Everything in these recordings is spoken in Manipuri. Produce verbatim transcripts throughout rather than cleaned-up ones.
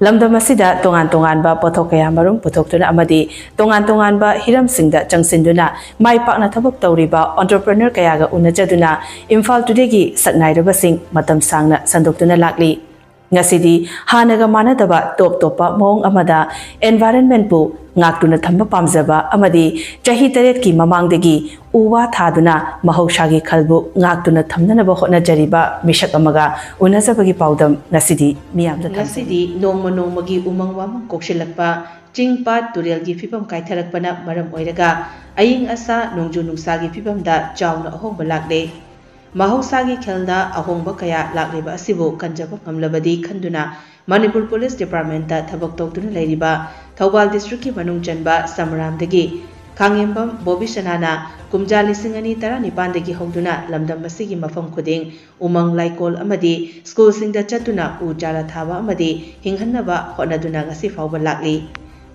ꯂꯝꯗꯝ ꯑꯁꯤꯗ ꯇꯣꯉꯥꯟ ꯇꯣꯉꯥꯟꯕ ꯄꯣꯠꯊꯣꯛ ꯀꯌꯥ ꯃꯔꯨꯝ ꯄꯨꯊꯣꯛꯇꯨꯅ ꯑꯃꯗꯤ ꯇꯣꯉꯥꯟ ꯇꯣꯉꯥꯟꯕ ꯍꯤꯔꯝꯁꯤꯡꯗ ꯆꯪꯁꯤꯟꯗꯨꯅ ꯃꯥꯏ ꯄꯥꯛꯅ ꯊꯕꯛ ꯇꯧꯔꯤꯕ entrepreneur ꯀꯌꯥꯒ ꯎꯅꯖꯗꯨꯅ ꯏꯝꯐꯥꯜ ꯇꯨꯗꯦꯒꯤ ꯁꯛꯅꯥꯏꯔꯕꯁꯤꯡ ꯃꯇꯝ ꯁꯥꯡꯅ ꯁꯟꯗꯣꯛꯇꯨꯅ ꯂꯥꯛꯂꯤ꯫ ꯉꯁꯤꯗꯤ ꯍꯥꯟꯅꯒ ꯃꯥꯟꯅꯗꯕ ꯇꯣꯞ ꯇꯣꯞꯄ ꯃꯑꯣꯡ ꯑꯃꯗ environment ꯄꯨ ꯉꯥꯛꯇꯨꯅ ꯊꯝꯕ ꯄꯥꯝꯖꯕ ꯑꯃꯗꯤ ꯆꯍꯤ ꯇꯔꯦꯠꯀꯤ ꯃꯃꯥꯡꯗꯒꯤ ꯎ ꯋꯥ ꯊꯥꯗꯨꯅ ꯃꯍꯧꯁꯥꯒꯤ ꯈꯜꯕꯨ ꯉꯥꯛꯇꯨꯅ ꯊꯝꯅꯅꯕ ꯍꯣꯠꯅꯖꯔꯤꯕ ꯃꯤꯁꯛ ꯑꯃꯒ ꯎꯅꯖꯕꯒꯤ ꯄꯥꯎꯗꯝ ꯉꯁꯤꯗꯤ ꯃꯤꯌꯥꯝꯗ ꯊꯝꯖꯔꯤ꯫ ꯉꯁꯤꯗꯤ ꯅꯣꯡꯃ ꯅꯣꯡꯃꯒꯤ ꯎꯃꯪ ꯋꯥꯃꯪ ꯀꯣꯛꯁꯤꯜꯂꯛꯄ, ꯆꯤꯡ ꯄꯥꯠ ꯇꯨꯔꯦꯜꯒꯤ ꯐꯤꯕꯝ ꯀꯥꯏꯊꯔꯛꯄꯅ ꯃꯔꯝ ꯑꯣꯏꯔꯒ ꯑꯏꯪ ꯑꯁꯥ, ꯅꯣꯡꯖꯨ ꯅꯨꯡꯁꯥꯒꯤ ꯐꯤꯕꯝꯗ ꯆꯥꯎꯅ ꯑꯍꯣꯡꯕ ꯂꯥꯛꯂꯦ꯫ ꯃꯍꯧꯁꯥꯒꯤ ꯈꯜꯗ ꯑꯍꯣꯡꯕ ꯀꯌꯥ ꯂꯥꯛꯂꯤꯕ ꯑꯁꯤꯕꯨ ꯀꯟꯖꯕ ꯉꯝꯂꯕꯗꯤ ꯈꯟꯗꯨꯅ ꯃꯅꯤꯄꯨꯔ ꯄꯨꯂꯤꯁ ꯗꯤꯄꯥꯔꯠꯃꯦꯟꯇ ꯊꯕꯛ ꯇꯧꯗꯨꯅ ꯂꯩꯔꯤꯕ ꯊꯧꯕꯥꯜ ꯗꯤꯁꯇ꯭ꯔꯤꯛꯀꯤ ꯃꯅꯨꯡ ꯆꯟꯕ ꯁꯃꯔꯥꯝꯗꯒꯤ ꯈꯥꯉꯦꯝꯕꯝ ꯕꯣꯕꯤꯁꯅꯥꯅ ꯀꯨꯝꯖꯥ ꯂꯤꯁꯤꯡ ꯑꯅꯤ ꯇꯔꯥꯅꯤꯄꯥꯟꯗꯒꯤ ꯍꯧꯗꯨꯅ ꯂꯝꯗꯝ ꯑꯁꯤꯒꯤ ꯃꯐꯝ ꯈꯨꯗꯤꯡ ꯎꯃꯪ ꯂꯥꯏꯀꯣꯜ ꯑꯃꯗꯤ ꯁ꯭ꯀꯨꯜꯁꯤꯡꯗ ꯆꯠꯇꯨꯅ ꯎ ꯆꯥꯔꯥ ꯊꯥꯕ ꯑꯃꯗꯤ ꯍꯤꯡꯍꯟꯅꯕ ꯍꯣꯠꯅꯗꯨꯅ ꯉꯁꯤ ꯐꯥꯎꯕ ꯂꯥꯛꯂꯤ꯫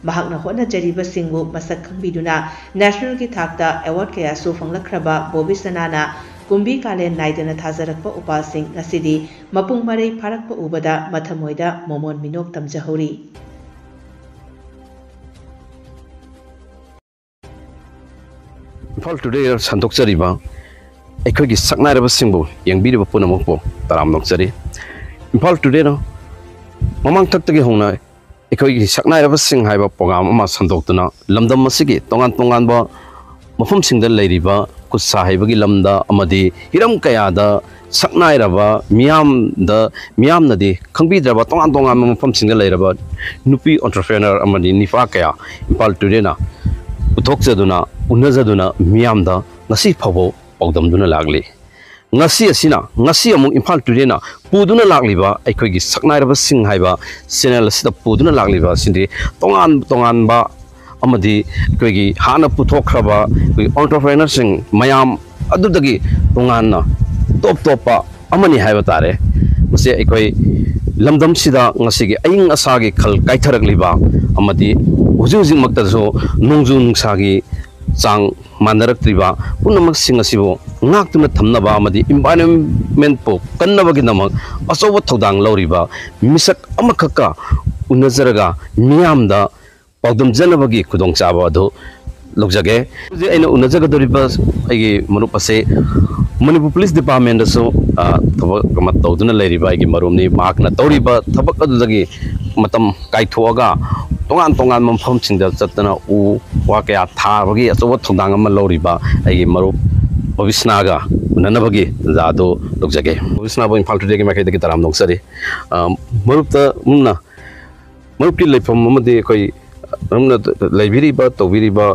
ꯃꯍꯥꯛꯅ ꯍꯣꯠꯅꯖꯔꯤꯕꯁꯤꯡꯕꯨ ꯃꯁꯛ ꯈꯪꯕꯤꯗꯨꯅ ꯅꯦꯁꯅꯦꯜꯒꯤ ꯊꯥꯛꯇ ꯑꯦꯋꯥꯔꯗ ꯀꯌꯥꯁꯨ ꯐꯪꯂꯛꯈ꯭ꯔꯕ ꯕꯣꯕꯤꯁꯅꯥꯅ ꯀꯨꯝꯕꯤ ꯀꯥꯂꯦꯟ ꯅꯥꯏꯗꯅ ꯊꯥꯖꯔꯛꯄ ꯎꯄꯥꯜꯁꯤꯡ ꯉꯁꯤꯗꯤ ꯃꯄꯨꯡ ꯃꯔꯩ ꯐꯥꯔꯛꯄ ꯎꯕꯗ ꯃꯊꯃꯣꯏꯗ ꯃꯣꯃꯣꯟ ꯃꯤꯅꯣꯛ ꯇꯝꯖꯍꯧꯔꯤ꯫ ꯏꯝꯐꯥꯜ ꯇꯨꯗꯦ ꯁꯟꯗꯣꯛꯆꯔꯤꯕ ꯑꯩꯈꯣꯏꯒꯤ ꯁꯛꯅꯥꯏꯔꯕꯁꯤꯡꯕꯨ ꯌꯦꯡꯕꯤꯔꯤꯕ ꯄꯨꯝꯅꯃꯛꯄꯨ ꯇꯔꯥꯝꯅ ꯑꯣꯛꯆꯔꯤ꯫ ꯏꯝꯐꯥꯜ ꯇꯨꯗꯦꯅ ꯃꯃꯥꯡꯊꯛꯇꯒꯤ ꯍꯧꯅ ꯑꯩꯈꯣꯏꯒꯤ ꯁꯛꯅꯥꯏꯔꯕꯁꯤꯡ ꯍꯥꯏꯕ ꯄ꯭ꯔꯣꯒ꯭ꯔꯥꯝ ꯑꯃ ꯁꯟꯗꯣꯛꯇꯨꯅ ꯂꯝꯗꯝ ꯑꯁꯤꯒꯤ ꯇꯣꯉꯥꯟ ꯇꯣꯉꯥꯟꯕ ꯃꯐꯝꯁꯤꯡꯗ ꯂꯩꯔꯤꯕ ꯈꯨꯠ ꯁꯥ ꯍꯩꯕꯒꯤ ꯂꯝꯗ ꯑꯃꯗꯤ ꯍꯤꯔꯝ ꯀꯌꯥꯗ ꯁꯛꯅꯥꯏꯔꯕ ꯃꯤꯌꯥꯝꯗ, ꯃꯤꯌꯥꯝꯅꯗꯤ ꯈꯪꯕꯤꯗ꯭ꯔꯕ ꯇꯣꯉꯥꯟ ꯇꯣꯉꯥꯟꯕ ꯃꯐꯝꯁꯤꯡꯗ ꯂꯩꯔꯕ ꯅꯨꯄꯤ entrepreneur ꯑꯃꯗꯤ ꯅꯤꯄꯥ ꯀꯌꯥ ꯏꯝꯐꯥꯜ ꯇꯨꯗꯦꯅ ꯄꯨꯊꯣꯛꯆꯗꯨꯅ, ꯎꯅꯖꯗꯨꯅ ꯃꯤꯌꯥꯝꯗ ꯉꯁꯤ ꯐꯥꯎꯕ ꯄꯥꯎꯗꯝꯗꯨꯅ ꯂꯥꯛꯂꯤ꯫ ꯉꯁꯤ ꯑꯁꯤꯅ, ꯉꯁꯤ ꯑꯃꯨꯛ ꯏꯝꯐꯥꯜ ꯇꯨꯗꯦꯅ ꯄꯨꯗꯨꯅ ꯂꯥꯛꯂꯤꯕ ꯑꯩꯈꯣꯏꯒꯤ ꯁꯛꯅꯥꯏꯔꯕꯁꯤꯡ ꯍꯥꯏꯕ channel ꯑꯁꯤꯗ ꯄꯨꯗꯨꯅ ꯂꯥꯛꯂꯤꯕ ꯑꯁꯤꯗꯤ ꯇꯣꯉꯥꯟ ꯇꯣꯉꯥꯟꯕ ꯑꯃꯗꯤ ꯑꯩꯈꯣꯏꯒꯤ ꯍꯥꯟꯅ ꯄꯨꯊꯣꯛꯈ꯭ꯔꯕ ꯑꯩꯈꯣꯏꯒꯤ entrepreneurꯁꯤꯡ ꯃꯌꯥꯝ ꯑꯗꯨꯗꯒꯤ ꯇꯣꯉꯥꯟꯅ ꯇꯣꯞ ꯇꯣꯞꯄ ꯑꯃꯅꯤ ꯍꯥꯏꯕ ꯇꯥꯔꯦ꯫ ꯃꯁꯤ ꯑꯩꯈꯣꯏ ꯂꯝꯗꯝꯁꯤꯗ ꯉꯁꯤꯒꯤ ꯑꯏꯪ ꯑꯁꯥꯒꯤ ꯈꯜ ꯀꯥꯏꯊꯔꯛꯂꯤꯕ ꯑꯃꯗꯤ ꯍꯧꯖꯤꯛ ꯍꯧꯖꯤꯛꯃꯛꯇꯁꯨ ꯅꯣꯡꯖꯨ ꯅꯨꯡꯁꯥꯒꯤ ꯆꯥꯡ ꯃꯥꯟꯅꯔꯛꯇ꯭ꯔꯤꯕ ꯄꯨꯝꯅꯃꯛꯁꯤꯡ ꯑꯁꯤꯕꯨ ꯉꯥꯛꯇꯨꯅ ꯊꯝꯅꯕ ꯑꯃꯗꯤ ꯏꯟꯚꯥꯏꯔꯣꯟꯃꯦꯟꯕꯨ ꯀꯟꯅꯕꯒꯤꯗꯃꯛ ꯑꯆꯧꯕ ꯊꯧꯗꯥꯡ ꯂꯧꯔꯤꯕ ꯃꯤꯁꯛ ꯑꯃꯈꯛꯀ ꯎꯅꯖꯔꯒ ꯃꯤꯌꯥꯝꯗ ꯄꯥꯎꯗꯝꯖꯅꯕꯒꯤ ꯈꯨꯗꯣꯡꯆꯥꯕ ꯑꯗꯨ ꯂꯧꯖꯒꯦ꯫ ꯍꯧꯖꯤꯛ ꯑꯩꯅ ꯎꯅꯖꯒꯗꯧꯔꯤꯕ ꯑꯩꯒꯤ ꯃꯔꯨꯞ ꯑꯁꯤ ꯃꯅꯤꯄꯨꯔ ꯄꯨꯂꯤꯁ ꯗꯤꯄꯥꯔꯠꯃꯦꯟꯗꯁꯨ, ꯑ, ꯊꯕꯛ ꯑꯃ ꯇꯧꯗꯨꯅ ꯂꯩꯔꯤꯕ ꯑꯩꯒꯤ ꯃꯔꯨꯞꯅꯤ꯫ ꯃꯍꯥꯛꯅ ꯇꯧꯔꯤꯕ ꯊꯕꯛ ꯑꯗꯨꯗꯒꯤ ꯃꯇꯝ ꯀꯥꯏꯊꯣꯛꯑꯒ ꯇꯣꯉꯥꯟ ꯇꯣꯉꯥꯟꯕ ꯃꯐꯝꯁꯤꯡꯗ ꯆꯠꯇꯅ ꯎ ꯋꯥ ꯀꯌꯥ ꯊꯥꯕꯒꯤ ꯑꯆꯧꯕ ꯊꯧꯗꯥꯡ ꯑꯃ ꯂꯧꯔꯤꯕ ꯑꯩꯒꯤ ꯃꯔꯨꯞ ꯕꯕꯤꯁꯅꯥꯒ ꯎꯅꯅꯕꯒꯤ ꯇꯥꯟꯖꯥ ꯑꯗꯨ ꯂꯧꯖꯒꯦ꯫ ꯕꯕꯤꯁꯅꯥꯕꯨ ꯏꯝꯐꯥꯜ ꯇꯨꯗꯦꯒꯤ ꯃꯥꯏꯀꯩꯗꯒꯤ ꯇꯔꯥꯝꯅ ꯑꯣꯛꯆꯔꯤ꯫ ꯑ, ꯃꯔꯨꯞꯇ ꯃꯨꯟꯅ ꯃꯔꯨꯞꯀꯤ ꯂꯩꯐꯝ ꯑꯃꯗꯤ ꯑꯩꯈꯣꯏ ꯃꯔꯨꯞꯅ ꯂꯩꯕꯤꯔꯤꯕ, ꯇꯧꯕꯤꯔꯤꯕ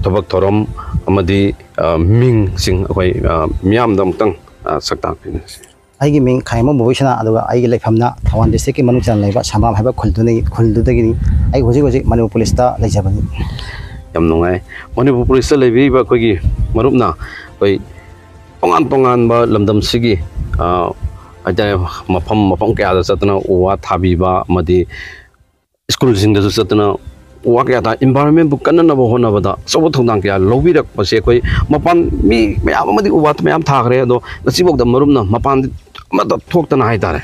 ꯊꯕꯛ ꯊꯧꯔꯝ ꯑꯃꯗꯤ, ꯑ, ꯃꯤꯡꯁꯤꯡ ꯑꯩꯈꯣꯏ, ꯑ, ꯃꯤꯌꯥꯝꯗ ꯑꯃꯨꯛꯇꯪ, ꯑ, ꯁꯛ ꯇꯥꯛꯄꯤꯅꯁꯤ꯫ ꯑꯩꯒꯤ ꯃꯤꯡ ꯈꯥꯏꯃꯣ ꯕꯣꯕꯤꯁꯅꯥ, ꯑꯗꯨꯒ ꯑꯩꯒꯤ ꯂꯩꯐꯝꯅ ꯊꯧꯕꯥꯜ ꯗꯤꯁꯇ꯭ꯔꯤꯛꯀꯤ ꯃꯅꯨꯡ ꯆꯟꯅ ꯂꯩꯕ ꯁꯃꯥꯝ ꯍꯥꯏꯕ ꯈꯨꯜꯗꯨꯅꯤ, ꯈꯨꯜꯗꯨꯗꯒꯤꯅꯤ꯫ ꯑꯩ ꯍꯧꯖꯤꯛ ꯍꯧꯖꯤꯛ ꯃꯅꯤꯄꯨꯔ ꯄꯨꯂꯤꯁꯇ ꯂꯩꯖꯕꯅꯤ꯫ ꯌꯥꯝ ꯅꯨꯡꯉꯥꯏ꯫ ꯃꯅꯤꯄꯨꯔ ꯄꯨꯂꯤꯁꯇ ꯂꯩꯕꯤꯔꯤꯕ ꯑꯩꯈꯣꯏꯒꯤ ꯃꯔꯨꯞꯅ ꯑꯩꯈꯣꯏ ꯇꯣꯉꯥꯟ ꯇꯣꯉꯥꯟꯕ ꯂꯝꯗꯝꯁꯤꯒꯤ, ꯑ, ꯍꯥꯏꯇꯥꯔꯦ, ꯃꯐꯝ, ꯃꯐꯝ ꯀꯌꯥꯗ ꯆꯠꯇꯅ ꯎ ꯋꯥ ꯊꯥꯕꯤꯕ ꯑꯃꯗꯤ ꯁ꯭ꯀꯨꯜꯁꯤꯡꯗꯁꯨ ꯆꯠꯇꯅ ꯎ ꯋꯥ ꯀꯌꯥ ꯊꯥ-, ꯏꯟꯚꯥꯏꯔꯣꯟꯃꯦꯟꯕꯨ ꯀꯟꯅꯅꯕ ꯍꯣꯠꯅꯕꯗ ꯑꯆꯧꯕ ꯊꯧꯗꯥꯡ ꯀꯌꯥ ꯂꯧꯕꯤꯔꯛꯄꯁꯦ ꯑꯩꯈꯣꯏ ꯃꯄꯥꯟ ꯃꯤ ꯃꯌꯥꯝ ꯑꯃꯗꯤ ꯎ ꯋꯥ ꯃꯌꯥꯝ ꯊꯥꯈ꯭ꯔꯦ, ꯑꯗꯣ ꯉꯁꯤꯐꯥꯎꯗ ꯃꯔꯨꯞꯅ ꯃꯄꯥꯟ ꯑꯃꯠꯇ ꯊꯣꯛꯇꯅ ꯍꯥꯏꯇꯥꯔꯦ,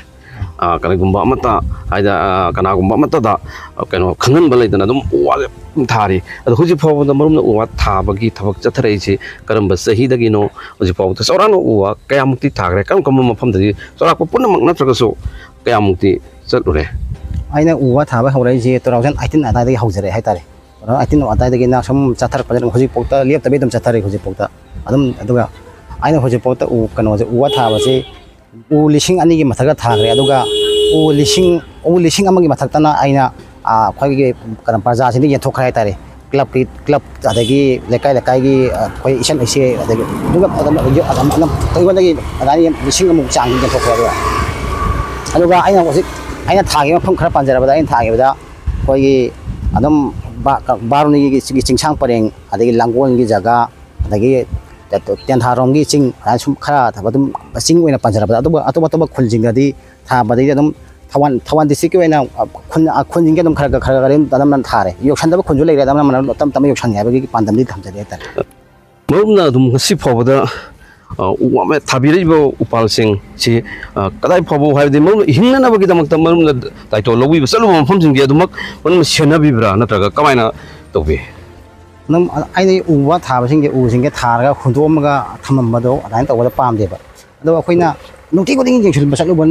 ꯑ, ꯀꯔꯤꯒꯨꯝꯕ ꯑꯃꯠꯇ ꯍꯥꯏꯗ-, ꯑ, ꯀꯅꯥꯒꯨꯝꯕ ꯑꯃꯠꯇꯗ, ꯑ, ꯀꯩꯅꯣ ꯈꯪꯍꯟꯕ ꯂꯩꯇꯅ ꯑꯗꯨꯝ ꯎ ꯋꯥꯁꯦ ꯑꯗꯨꯝ ꯊꯥꯔꯤ꯫ ꯑꯗꯣ ꯍꯧꯖꯤꯛ ꯐꯥꯎꯕꯗ ꯃꯔꯨꯞꯅ ꯎ ꯋꯥ ꯊꯥꯕꯒꯤ ꯊꯕꯛ ꯆꯠꯊꯔꯛꯏꯁꯤ ꯀꯔꯝꯕ ꯆꯍꯤꯗꯒꯤꯅꯣ? ꯍꯧꯖꯤꯛ ꯐꯥꯎꯕꯗ ꯆꯥꯎꯔꯥꯛꯅ ꯎ ꯋꯥ ꯀꯌꯥꯃꯨꯛꯇꯤ ꯊꯥꯈ꯭ꯔꯦ? ꯀꯔꯝ ꯀꯔꯝꯕ ꯃꯐꯝꯗꯗꯤ, ꯆꯥꯎꯔꯥꯛꯄ ꯄꯨꯝꯅꯃꯛ ꯅꯠꯇ꯭ꯔꯒꯁꯨ ꯀꯌꯥꯃꯨꯛꯇꯤ ꯆꯠꯂꯨꯔꯦ? ꯑꯩꯅ ꯎ ꯋꯥ ꯊꯥꯕ ꯍꯧꯔꯛꯏꯁꯦ two thousand eighteen ꯑꯗꯨꯋꯥꯏꯗꯒꯤ ꯍꯧꯖꯔꯛꯑꯦ ꯍꯥꯏꯇꯥꯔꯦ꯫ Two thousand eighteen ꯑꯗꯨꯋꯥꯏꯗꯒꯤꯅ ꯁꯨꯝ ꯆꯠꯊꯔꯛꯄꯁꯤꯅ ꯍꯧꯖꯤꯛꯐꯥꯎꯗ ꯂꯦꯞꯇꯕꯤ ꯑꯗꯨꯝ ꯆꯠꯊꯔꯤ ꯍꯧꯖꯤꯛꯐꯥꯎꯗ꯫ ꯑꯗꯨꯝ, ꯑꯗꯨꯒ ꯑꯩꯅ ꯍꯧꯖꯤꯛꯐꯥꯎꯗ ꯎ, ꯀꯩꯅꯣꯁꯦ, ꯎ ꯋꯥ ꯊꯥꯕꯁꯤ ꯎ ꯂꯤꯁꯤꯡ ꯑꯅꯤꯒꯤ ꯃꯊꯛꯇ ꯊꯥꯈ꯭ꯔꯦ꯫ ꯑꯗꯨꯒ ꯎ ꯂꯤꯁꯤꯡ, ꯎ ꯂꯤꯁꯤꯡ ꯑꯃꯒꯤ ꯃꯊꯛꯇꯅ ꯑꯩꯅ, ꯑ, ꯑꯩꯈꯣꯏꯒꯤ ꯀꯩꯅꯣ ꯄ꯭ꯔꯖꯥꯁꯤꯡꯗ ꯌꯦꯟꯊꯣꯛꯈ꯭ꯔꯦ ꯍꯥꯏꯇꯥꯔꯦ꯫ ꯀ꯭ꯂꯕꯀꯤ, ꯀ꯭ꯂꯕ, ꯑꯗꯒꯤ ꯂꯩꯀꯥꯏ ꯂꯩꯀꯥꯏꯒꯤ, ꯑ, ꯑꯩꯈꯣꯏ ꯏꯁꯦꯟ ꯏꯁꯦ, ꯑꯗꯒꯤ ꯑꯗꯨꯒ ꯑꯗꯨꯝ, ꯑꯗꯨꯝ, ꯑꯗꯨꯝ ꯑꯩꯉꯣꯟꯗꯒꯤ ꯑꯗꯨꯃꯥꯏꯅ ꯂꯤꯁꯤꯡ ꯑꯃꯃꯨꯛ ꯆꯥꯡ ꯌꯦꯟꯊꯣꯛꯈ꯭ꯔꯦ꯫ ꯑꯗꯨꯒ, ꯑꯗꯨꯒ ꯑꯩꯅ ꯍꯧꯖꯤꯛ ꯑꯩꯅ ꯊꯥꯈꯤꯕ ꯃꯐꯝ ꯈꯔ ꯄꯟꯖꯔꯕꯗ, ꯑꯩꯅ ꯊꯥꯈꯤꯕꯗ ꯑꯩꯈꯣꯏꯒꯤ ꯑꯗꯨꯝ ꯕꯥ-, ꯕꯥꯔꯨꯅꯤꯒꯤ ꯆꯤꯡꯁꯥꯡ ꯄꯔꯦꯡ, ꯑꯗꯒꯤ ꯂꯥꯡꯒꯣꯜꯒꯤ ꯖꯒꯥ, ꯑꯗꯒꯤ ꯇꯦꯟꯊꯥꯔꯣꯝꯒꯤ ꯆꯤꯡ, ꯑꯗꯨꯃꯥꯏꯅ ꯁꯨꯝ ꯈꯔ ꯊꯥꯕ ꯑꯗꯨꯝ ꯆꯤꯡ ꯑꯣꯏꯅ ꯄꯟꯖꯔꯕꯗ, ꯑꯇꯣꯞꯄ, ꯑꯇꯣꯞ ꯑꯇꯣꯞꯄ ꯈꯨꯜꯁꯤꯡꯗꯗꯤ ꯊꯥꯕꯗꯒꯤꯗꯤ ꯑꯗꯨꯝ ꯊꯧꯕꯥꯜ, ꯊꯧꯕꯥꯜ district ꯀꯤ ꯑꯣꯏꯅ, ꯑ, ꯈꯨꯟ, ꯑ, ꯈꯨꯟꯁꯤꯡꯒꯤ ꯑꯗꯨꯝ ꯈꯔ ꯈꯔ, ꯈꯔ ꯈꯔ ꯑꯗꯨꯝ ꯑꯅꯝꯕꯅ ꯊꯥꯔꯦ꯫ ꯌꯧꯁꯟꯗꯕ ꯈꯨꯟꯁꯨ ꯂꯩꯔꯦ, ꯑꯗꯨꯝ ꯑꯅꯝꯕꯅ ꯇꯞ ꯇꯞꯅ ꯌꯧꯁꯟꯒꯦ ꯍꯥꯏꯕꯒꯤ ꯄꯥꯟꯗꯝꯗꯤ ꯊꯝꯖꯔꯤ ꯍꯥꯏꯇꯥꯔꯦ꯫ ꯃꯔꯨꯞꯅ ꯑꯗꯨꯝ ꯉꯁꯤ ꯐꯥꯎꯕꯗ, ꯑ, ꯎ ꯋꯥ ꯃꯌꯥꯝ ꯊꯥꯕꯤꯔꯛꯏꯕ ꯎꯄꯥꯜꯁꯤꯡꯁꯤ, ꯑ, ꯀꯗꯥꯏ ꯐꯥꯎꯕ, ꯍꯥꯏꯕꯗꯤ ꯃꯔꯨꯞꯅ ꯍꯤꯡꯅꯅꯕꯒꯤꯗꯃꯛꯇ ꯃꯔꯨꯞꯅ ꯗꯥꯏꯇꯣ ꯂꯧꯕꯤꯕ ꯆꯠꯂꯨꯕ ꯃꯐꯝꯁꯤꯡꯁꯦ ꯑꯗꯨꯃꯛ ꯃꯔꯨꯞꯅ ꯁꯦꯟꯅꯕꯤꯕ꯭ꯔꯥ, ꯅꯠꯇ꯭ꯔꯒ ꯀꯃꯥꯏꯅ ꯇꯧꯕꯤ? ꯑꯗꯨꯝ ꯑꯩꯅ ꯎ ꯋꯥ ꯊꯥꯕꯁꯤꯡꯁꯦ, ꯎꯁꯤꯡꯁꯦ ꯊꯥꯔꯒ ꯍꯨꯟꯗꯣꯛꯑꯝꯃꯒ ꯊꯝꯃꯝꯕꯗꯣ ꯑꯗꯨꯃꯥꯏꯅ ꯇꯧꯕꯗ ꯄꯥꯝꯗꯦꯕ꯫ ꯑꯗꯣ ꯑꯩꯈꯣꯏꯅ ꯅꯨꯡꯇꯤ ꯈꯨꯗꯤꯡꯒꯤ ꯌꯦꯡꯁꯤꯟꯕ ꯆꯠꯂꯨꯕ